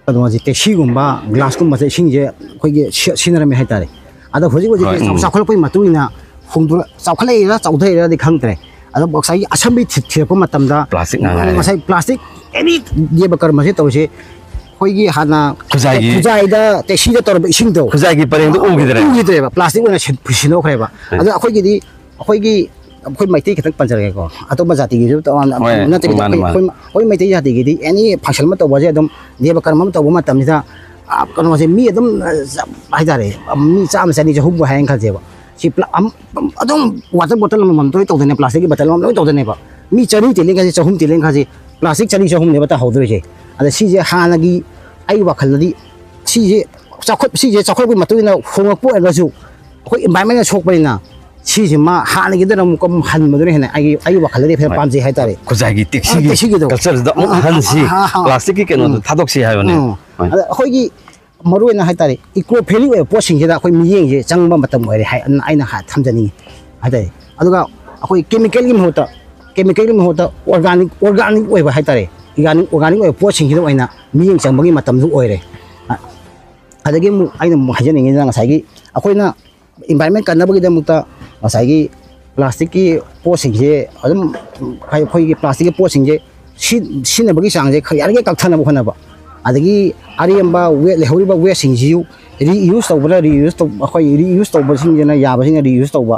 ꯀꯩꯅꯣꯁꯦ, ꯇꯦꯛꯁꯤꯒꯨꯝꯕ, ꯒ꯭ꯂꯥꯁꯀꯨꯝꯕꯁꯦ, ꯏꯁꯤꯡꯁꯦ ꯑꯩꯈꯣꯏꯒꯤ ꯁꯤ-, ꯁꯤꯖꯤꯟꯅꯔꯝꯃꯦ ꯍꯥꯏꯇꯥꯔꯦ꯫ ꯑꯗꯣ ꯍꯧꯖꯤꯛ ꯍꯧꯖꯤꯛ ꯍꯣꯏ, ꯎꯝ꯫ ꯆꯥꯎꯈꯠꯂꯛꯄꯒꯤ ꯃꯇꯨꯡ ꯏꯟꯅ ꯍꯣꯡꯗꯣꯛ-, ꯆꯥꯎꯈꯠꯂꯛꯏꯔꯥ ꯆꯥꯎꯊꯔꯛꯏꯔꯥꯗꯤ ꯈꯪꯗ꯭ꯔꯦ꯫ ꯑꯗꯣ ꯉꯁꯥꯏꯒꯤ ꯑꯁꯝꯕꯤ ꯊꯤ- ꯊꯤꯔꯛꯄ ꯃꯇꯝꯗ Plastic ꯉꯥꯛ ꯉꯥꯏꯔꯦ꯫ ꯉꯁꯥꯏ ꯄ꯭ꯂꯥꯁꯇꯤꯛ ꯑꯦꯅꯤ ꯗꯦꯕ ꯀꯔꯃꯁꯦ ꯇꯧꯔꯤꯁꯦ ꯑꯩꯈꯣꯏꯒꯤ ꯍꯥꯟꯅ ꯈꯨꯖꯥꯏꯒꯤ- ꯈꯨꯖꯥꯏꯗ ꯇꯦꯛꯁꯤꯗ ꯇꯧꯔꯕ ꯏꯁꯤꯡꯗꯣ ꯈꯨꯖꯥꯏꯒꯤ ꯄꯔꯦꯡꯗꯣ ꯎꯈꯤꯗ꯭ꯔꯦ꯫ ꯎꯈꯤꯗ꯭ꯔꯦꯕ, ꯄ꯭ꯂꯥꯁꯇꯤꯛ ꯑꯣꯏꯅ ꯁꯤꯟ- ꯁꯤꯟꯗꯣꯛꯈ꯭ꯔꯦꯕ꯫ ꯑꯗꯣ ꯑꯩꯈꯣꯏꯒꯤꯗꯤ ꯑꯩꯈꯣꯏꯒꯤ ꯑꯩꯈꯣꯏ ꯃꯩꯇꯩ ꯈꯤꯇꯪ ꯄꯟꯖꯔꯒꯦꯀꯣ, ꯑꯇꯣꯞꯄ ꯖꯥꯇꯤꯒꯤꯁꯨ ꯇꯣꯉꯥꯟꯅ ꯍꯣꯏ, ꯅꯠꯇꯕꯤꯗ ꯃꯥꯅꯦ, ꯑꯩꯈꯣꯏ ꯃꯥꯅꯦ꯫ ꯑꯩꯈꯣꯏ ꯑꯩꯈꯣꯏ ꯃꯩꯇꯩ ꯖꯥꯇꯤꯒꯤꯗꯤ ꯑꯦꯅꯤ ꯐꯪꯁꯟ ꯑꯃ ꯇꯧꯕꯁꯦ ꯑꯗꯨꯝ ꯗꯦꯕ ꯀꯔꯝ ꯑꯃ ꯇꯧꯕ ꯃꯇꯝꯁꯤꯗ ꯑ, ꯀꯩꯅꯣꯁꯦ ꯃꯤ ꯑꯗꯨꯝ ꯑ, ꯆ- ꯍꯥꯏꯇꯥꯔꯦ, ꯑ, ꯃꯤ ꯆꯥꯝꯃ ꯆꯅꯤ ꯆꯍꯨꯝꯕꯨ ꯍꯥꯏꯅ ꯈꯜꯁꯦꯕ꯫ ꯁꯤ ꯄ꯭ꯂꯥ- ꯑꯝ- ꯑꯗꯨꯝ ꯋꯥꯇꯔ ꯕꯣꯇꯜ ꯑꯃꯃꯝ ꯂꯣꯏ ꯇꯧꯗꯣꯏꯅꯦ, ꯄ꯭ꯂꯥꯁꯇꯤꯛꯀꯤ ꯕꯣꯇꯜ ꯑꯃꯃꯝ ꯂꯣꯏ ꯇꯧꯗꯣꯏꯅꯦꯕ꯫ ꯃꯤ ꯆꯅꯤ ꯇꯦꯂꯦꯟ ꯈꯜꯁꯦ, ꯆꯍꯨꯝ ꯇꯦꯂꯦꯟ ꯈꯜꯁꯦ, ꯄ꯭ꯂꯥꯁꯇꯤꯛ ꯆꯅꯤ ꯆꯍꯨꯝꯅꯦꯕ ꯇꯥꯍꯧꯗꯣꯏꯁꯦ꯫ ꯑꯗ ꯁꯤꯁꯦ ꯍꯥꯟꯅꯒꯤ ꯑꯩ ꯋꯥꯈꯜꯗꯗꯤ ꯁꯤꯁꯦ ꯆꯥꯎꯈꯠ ꯁꯤꯁꯦ ꯆꯥꯎꯈꯠꯂꯛꯄꯒꯤ ꯃꯇꯨꯡ ꯏꯟꯅ ꯍꯣꯡꯂꯛꯄ ꯑꯣꯏꯔꯒꯁꯨ ꯑꯩꯈꯣꯏ ꯏꯟꯚꯥꯏꯔꯟꯃꯦꯟꯅ ꯁꯣꯛꯄꯅꯤꯅ ꯁꯤꯁꯤꯃ ꯍꯥꯟꯅꯒꯤꯗꯨꯅ ꯑꯃꯨꯛꯀ ꯑꯃꯨꯛ ꯍꯟꯕꯗꯨꯅ ꯍꯦꯟꯅ ꯑꯩꯒꯤ ꯑꯩꯒꯤ ꯋꯥꯈꯜꯗꯗꯤ ꯍꯦꯟꯅ ꯍꯣꯏ꯫ ꯄꯥꯝꯖꯩ ꯍꯥꯏꯇꯥꯔꯦ꯫ ꯈꯨꯖꯥꯏꯒꯤ ꯇꯦꯛꯁꯤꯒꯤ ꯑ, ꯇꯦꯛꯁꯤꯒꯤꯗꯣ꯫ ꯀꯜꯆꯔꯗꯨꯗ ꯑꯃꯨꯛ ꯑ, ꯑ, ꯍꯟꯁꯤ꯫ ꯑ, ꯑ, ꯑ, ꯄ꯭ꯂꯥꯁꯇꯤꯛꯀꯤ ꯀꯩꯅꯣꯗꯣ ꯎꯝ꯫ ꯊꯥꯗꯣꯛꯁꯤ ꯍꯥꯏꯕꯅꯦ꯫ ꯎꯝ꯫ ꯍꯣꯏ꯫ ꯑꯗ ꯑꯩꯈꯣꯏꯒꯤ ꯃꯔꯨꯑꯣꯏꯅ ꯍꯥꯏꯇꯥꯔꯦ, ꯏꯀꯣ ꯐ꯭ꯔꯦꯟꯂꯤ ꯑꯣꯏꯕ ꯄꯣꯠꯁꯤꯡꯁꯤꯗ ꯑꯩꯈꯣꯏ ꯃꯤꯠꯌꯦꯡꯁꯦ ꯆꯪꯕ ꯃꯇꯝ ꯑꯣꯏꯔꯦ ꯍꯥꯏ ꯑꯩꯅ ꯍꯥ- ꯊꯝꯖꯅꯤꯡꯉꯤ ꯍꯥꯏꯇꯥꯔꯦ꯫ ꯑꯗꯨꯒ ꯑꯩꯈꯣꯏ ꯀꯦꯃꯤꯀꯦꯜꯒꯤ ꯃꯍꯨꯠꯇ ꯀꯦꯃꯤꯀꯦꯜꯒꯤ ꯃꯍꯨꯠꯇ ꯑꯣꯔꯒꯥꯅꯤꯛ ꯑꯣꯔꯒꯥꯅꯤꯛ ꯑꯣꯏꯕ ꯍꯥꯏꯇꯥꯔꯦ, ꯑꯣꯔꯒꯥꯅꯤꯛ ꯑꯣꯔꯒꯥꯅꯤꯛ ꯑꯣꯏꯕ ꯄꯣꯠꯁꯤꯡꯁꯤꯗ ꯑꯣꯏꯅ ꯃꯤꯠꯌꯦꯡ ꯆꯪꯕꯒꯤ ꯃꯇꯝꯁꯨ ꯑꯣꯏꯔꯦ꯫ ꯑ- ꯑꯗꯒꯤ ꯑꯃꯨꯛ ꯑꯩꯅ ꯑꯃꯨꯛ ꯍꯥꯏꯖꯅꯤꯡꯉꯤꯁꯤꯅ ꯉꯁꯥꯏꯒꯤ ꯑꯩꯈꯣꯏꯅ ꯏꯟꯚꯥꯏꯔꯟꯃꯦꯟ ꯀꯟꯅꯕꯒꯤꯗꯃꯛꯇ ꯉꯁꯥꯏꯒꯤ ꯄ꯭ꯂꯥꯁꯇꯤꯛꯀꯤ ꯄꯣꯠꯁꯤꯡꯁꯦ ꯑꯗꯨꯝ ꯑꯩꯈꯣꯏꯒꯤ ꯄ꯭ꯂꯥꯁꯇꯤꯛꯀꯤ ꯄꯣꯠꯁꯤꯡꯁꯦ ꯁꯤ- ꯁꯤꯖꯤꯟꯅꯕꯒꯤ ꯆꯥꯡꯁꯦ ꯈꯔ ꯌꯥꯔꯤꯉꯩ ꯀꯛꯊꯅꯕ ꯍꯣꯠꯅꯕ, ꯑꯗꯒꯤ ꯑꯔꯦꯝꯕ ꯋꯦ ꯂꯩꯍꯧꯔꯤꯕ ꯋꯦꯁꯁꯤꯡꯁꯤꯁꯨ ꯔꯤꯌꯨꯁ ꯇꯧꯕꯅ ꯔꯤꯌꯨꯁ ꯇꯧ ꯑꯩꯈꯣꯏ ꯔꯤꯌꯨꯁ ꯇꯧꯕꯁꯤꯡꯁꯤꯅ ꯌꯥꯕꯁꯤꯡꯅ ꯔꯤꯌꯨꯁ ꯇꯧꯕ,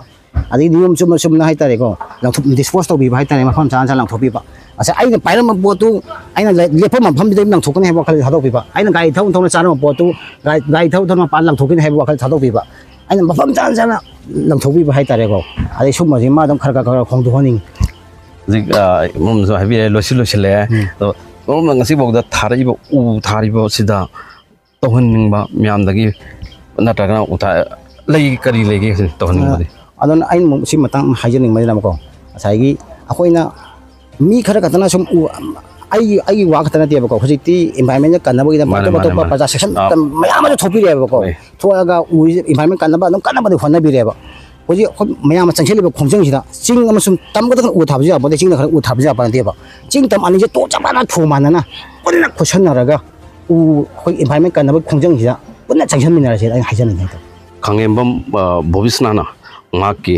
ꯑꯗꯒꯤ ꯅꯤꯌꯣꯝ ꯆꯨꯝꯅ ꯆꯨꯝꯅ ꯍꯥꯏꯇꯥꯔꯦꯀꯣ, ꯂꯪꯊꯣꯛ ꯗꯤꯁꯄꯣꯁ ꯇꯧꯕꯤꯕ ꯍꯥꯏꯇꯥꯔꯦ, ꯃꯐꯝ ꯆꯥꯅ ꯆꯥꯅ ꯂꯪꯊꯣꯛꯄꯤꯕ꯫ ꯉꯁꯥꯏ ꯑꯩꯅ ꯄꯥꯏꯔꯝꯕ ꯄꯣꯠꯇꯨ ꯑꯩꯅ ꯂꯦꯞꯄ ꯃꯐꯝꯗꯨꯗ ꯑꯗꯨꯝ ꯂꯪꯊꯣꯛꯀꯅꯤ ꯍꯥꯏꯕ ꯋꯥꯈꯜꯗ ꯊꯥꯗꯣꯛꯄꯤꯕ, ꯑꯩꯅ ꯒꯥꯔꯤ ꯊꯧꯅ ꯊꯧꯅ ꯆꯥꯔꯝꯕ ꯄꯣꯠꯇꯨ ꯒꯥꯔꯤ ꯒꯥꯔꯤ ꯊꯧꯅ ꯊꯧꯅ ꯃꯄꯥꯟ ꯂꯪꯊꯣꯛꯀꯅꯤ ꯍꯥꯏꯕ ꯋꯥꯈꯜ ꯊꯥꯗꯣꯛꯄꯤꯕ, ꯑꯩꯅ ꯃꯐꯝ ꯆꯥꯅ ꯆꯥꯅ ꯂꯪꯊꯣꯛꯄꯤꯕ ꯍꯥꯏꯇꯥꯔꯦꯀꯣ꯫ ꯑꯗꯩ ꯁꯨꯝꯕꯁꯤ ꯃꯥ ꯑꯗꯨꯝ ꯈꯔ ꯈꯔ ꯈꯔ ꯍꯣꯡꯗꯣꯛꯍꯟꯅꯤꯡꯉꯤ꯫ ꯍꯧꯖꯤꯛ ꯃꯔꯨꯞꯅꯁꯨ ꯍꯥꯏꯕꯤꯔꯦ, ꯂꯣꯏꯁꯤꯜ ꯂꯣꯏꯁꯤꯜꯂꯛꯑꯦ꯫ ꯑꯗꯣ ꯃꯔꯨꯞꯅ ꯉꯁꯤꯐꯥꯎꯗ ꯊꯥꯔꯛꯏꯕ ꯎ ꯊꯥꯔꯤꯕ ꯁꯤꯗ ꯇꯧꯍꯟꯅꯤꯡꯕ ꯃꯌꯥꯝꯗꯒꯤ ꯅꯠꯇ꯭ꯔꯒꯅ ꯎ ꯊꯥ ꯂꯩ ꯀꯔꯤ ꯂꯩꯒꯦ ꯇꯧꯍꯟꯅꯤꯡꯕꯗꯤ? ꯑꯗꯨꯅ ꯑꯩꯅ ꯑꯃꯨꯛ ꯁꯤ ꯃꯇꯥꯡ ꯍꯥꯏꯖꯅꯤꯡꯕꯁꯤꯅ ꯑꯃꯨꯛꯀꯣ, ꯉꯁꯥꯏꯒꯤ ꯑꯩꯈꯣꯏꯅ ꯃꯤ ꯈꯔ ꯈꯛꯇꯅ ꯁꯨꯝ ꯎ ꯑꯩꯒꯤ ꯑꯩꯒꯤ ꯋꯥ ꯈꯛꯇ ꯅꯠꯇꯦꯕꯀꯣ, ꯍꯧꯖꯤꯛꯇꯤ ꯏꯟꯚꯥꯏꯔꯟꯃꯦꯟꯁꯦ ꯀꯟꯅꯕꯒꯤꯗꯃꯛ ꯃꯥꯅꯦ, ꯑꯇꯣꯞ ꯃꯥꯅꯦ, ꯑꯇꯣꯞꯄ ꯃꯥꯅꯦ꯫ ꯄ꯭ꯔꯖꯥ ꯁꯦꯛꯁꯟ ꯑꯥ꯫ ꯃꯌꯥꯝ ꯑꯃꯁꯨ ꯊꯣꯛꯄꯤꯔꯦꯕꯀꯣ꯫ ꯍꯣꯏ꯫ ꯊꯣꯛꯑꯒ ꯎ ꯏꯟꯚꯥꯏꯔꯟꯃꯦꯟ ꯀꯟꯅꯕ ꯑꯗꯨꯝ ꯀꯟꯅꯕꯗꯤ ꯍꯣꯠꯅꯕꯤꯔꯦꯕ꯫ ꯍꯧꯖꯤꯛ ꯑꯩꯈꯣꯏ ꯃꯌꯥꯝꯅ ꯆꯪꯁꯤꯜꯂꯤꯕ ꯈꯣꯡꯖꯪꯁꯤꯗ ꯆꯤꯡ ꯑꯃꯁꯨꯡ ꯇꯝ ꯈꯛꯇꯪ ꯎ ꯊꯥꯕꯁꯨ ꯌꯥꯕ ꯅꯠꯇꯦ, ꯆꯤꯡꯗ ꯈꯔ ꯎ ꯊꯥꯕꯁꯨ ꯌꯥꯕ ꯅꯠꯇꯦꯕ꯫ ꯆꯤꯡ ꯇꯝ ꯑꯅꯤꯁꯦ ꯇꯣ ꯆꯞ ꯃꯥꯟꯅ ꯊꯣꯡ ꯃꯥꯟꯅꯅ ꯄꯨꯟꯅ ꯈꯨꯠꯁꯝꯅꯔꯒ ꯎ ꯑꯩꯈꯣꯏ ꯏꯟꯚꯥꯏꯔꯟꯃꯦꯟ ꯀꯟꯅꯕ ꯈꯣꯡꯖꯪꯁꯤꯗ ꯄꯨꯟꯅ ꯆꯪꯁꯤꯟꯃꯤꯟꯅꯔꯁꯦꯅ ꯑꯩꯅ ꯍꯥꯏꯖꯅꯤꯡꯉꯤ ꯍꯥꯏꯇꯥꯔꯦ꯫ ꯈꯥꯡꯉꯦꯝꯕꯝ ꯕꯣꯕꯤꯁꯅꯥꯅ ꯃꯍꯥꯛꯀꯤ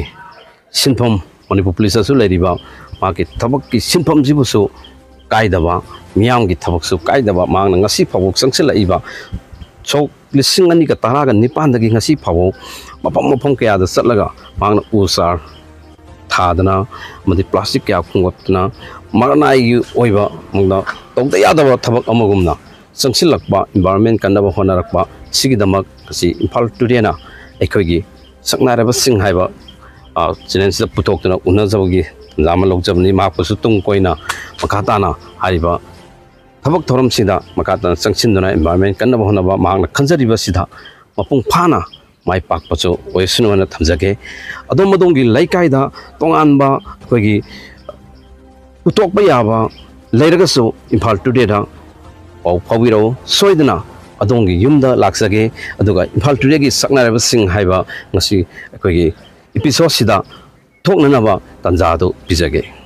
ꯁꯤꯟꯐꯝ ꯃꯅꯤꯄꯨꯔ ꯄꯨꯂꯤꯁꯇꯁꯨ ꯂꯩꯔꯤꯕ ꯃꯍꯥꯛꯀꯤ ꯊꯕꯛꯀꯤ ꯁꯤꯟꯐꯝꯁꯤꯕꯨꯁꯨ ꯀꯥꯏꯗꯕ, ꯃꯤꯌꯥꯝꯒꯤ ꯊꯕꯛꯁꯨ ꯀꯥꯏꯗꯕ, ꯃꯍꯥꯛꯅ ꯉꯁꯤ ꯐꯥꯎꯕ ꯆꯪꯁꯤꯜꯂꯛꯏꯕ ꯁꯣꯛ ꯂꯤꯁꯤꯡ ꯑꯅꯤꯒ ꯇꯔꯥꯒ ꯅꯤꯄꯥꯟꯗꯒꯤ ꯉꯁꯤ ꯐꯥꯎꯕ ꯃꯐꯝ ꯃꯐꯝ ꯀꯌꯥꯗ ꯆꯠꯂꯒ ꯃꯍꯥꯛꯅ ꯎ ꯆꯥꯔ ꯊꯥꯗꯅ ꯑꯃꯗꯤ ꯄ꯭ꯂꯥꯁꯇꯤꯛ ꯀꯌꯥ ꯈꯣꯝꯒꯠꯇꯅ ꯃꯔꯅꯥꯏꯒꯤ ꯑꯣꯏꯕ ꯃꯑꯣꯡꯗ ꯇꯧꯗ ꯌꯥꯗꯕ ꯊꯕꯛ ꯑꯃꯒꯨꯝꯅ ꯆꯪꯁꯤꯜꯂꯛꯄ, ꯏꯟꯚꯥꯏꯔꯣꯟꯃꯦꯟ ꯀꯟꯅꯕ ꯍꯣꯠꯅꯔꯛꯄ, ꯁꯤꯒꯤꯗꯃꯛ ꯉꯁꯤ ꯏꯝꯐꯥꯜ ꯇꯨꯗꯦꯅ ꯑꯩꯈꯣꯏꯒꯤ ꯁꯛꯅꯥꯏꯔꯕꯁꯤꯡ ꯍꯥꯏꯕ, ꯑ, ꯆꯦꯅꯦꯜꯁꯤꯗ ꯄꯨꯊꯣꯛꯇꯨꯅ ꯎꯅꯖꯕꯒꯤ ꯇꯥꯟꯖꯥ ꯑꯃ ꯂꯧꯖꯕꯅꯤ꯫ ꯃꯍꯥꯛꯄꯨꯁꯨ ꯇꯨꯡ ꯀꯣꯏꯅ ꯃꯈꯥ ꯇꯥꯅ ꯍꯥꯏꯔꯤꯕ ꯊꯕꯛ ꯊꯧꯔꯝꯁꯤꯗ ꯃꯈꯥ ꯇꯥꯅ ꯆꯪꯁꯤꯟꯗꯨꯅ ꯏꯟꯚꯥꯏꯔꯣꯟꯃꯦꯟ ꯀꯟꯅꯕ ꯍꯣꯠꯅꯕ ꯃꯍꯥꯛꯅ ꯈꯟꯖꯔꯤꯕꯁꯤꯗ ꯃꯄꯨꯡ ꯐꯥꯅ ꯃꯥꯏ ꯄꯥꯛꯄꯁꯨ ꯑꯣꯏꯁꯅꯨ ꯍꯥꯏꯅ ꯊꯝꯖꯒꯦ꯫ ꯑꯗꯣꯝ ꯑꯗꯣꯝꯒꯤ ꯂꯩꯀꯥꯏꯗ ꯇꯣꯉꯥꯟꯕ ꯑꯩꯈꯣꯏꯒꯤ ꯄꯨꯊꯣꯛꯄ ꯌꯥꯕ ꯂꯩꯔꯒꯁꯨ ꯏꯝꯐꯥꯜ ꯇꯨꯗꯦꯗ ꯄꯥꯎ ꯐꯥꯎꯕꯤꯔꯛꯎ꯫ ꯁꯣꯏꯗꯅ ꯑꯗꯣꯝꯒꯤ ꯌꯨꯝꯗ ꯂꯥꯛꯆꯒꯦ, ꯑꯗꯨꯒ ꯏꯝꯐꯥꯜ ꯇꯨꯗꯦꯒꯤ ꯁꯛꯅꯥꯏꯔꯕꯁꯤꯡ ꯍꯥꯏꯕ ꯉꯁꯤ ꯑꯩꯈꯣꯏꯒꯤ ꯏꯄꯤꯁꯣꯠꯁꯤꯗ ꯊꯣꯛꯅꯅꯕ ꯇꯥꯟꯖꯥ ꯑꯗꯨ ꯄꯤꯖꯒꯦ꯫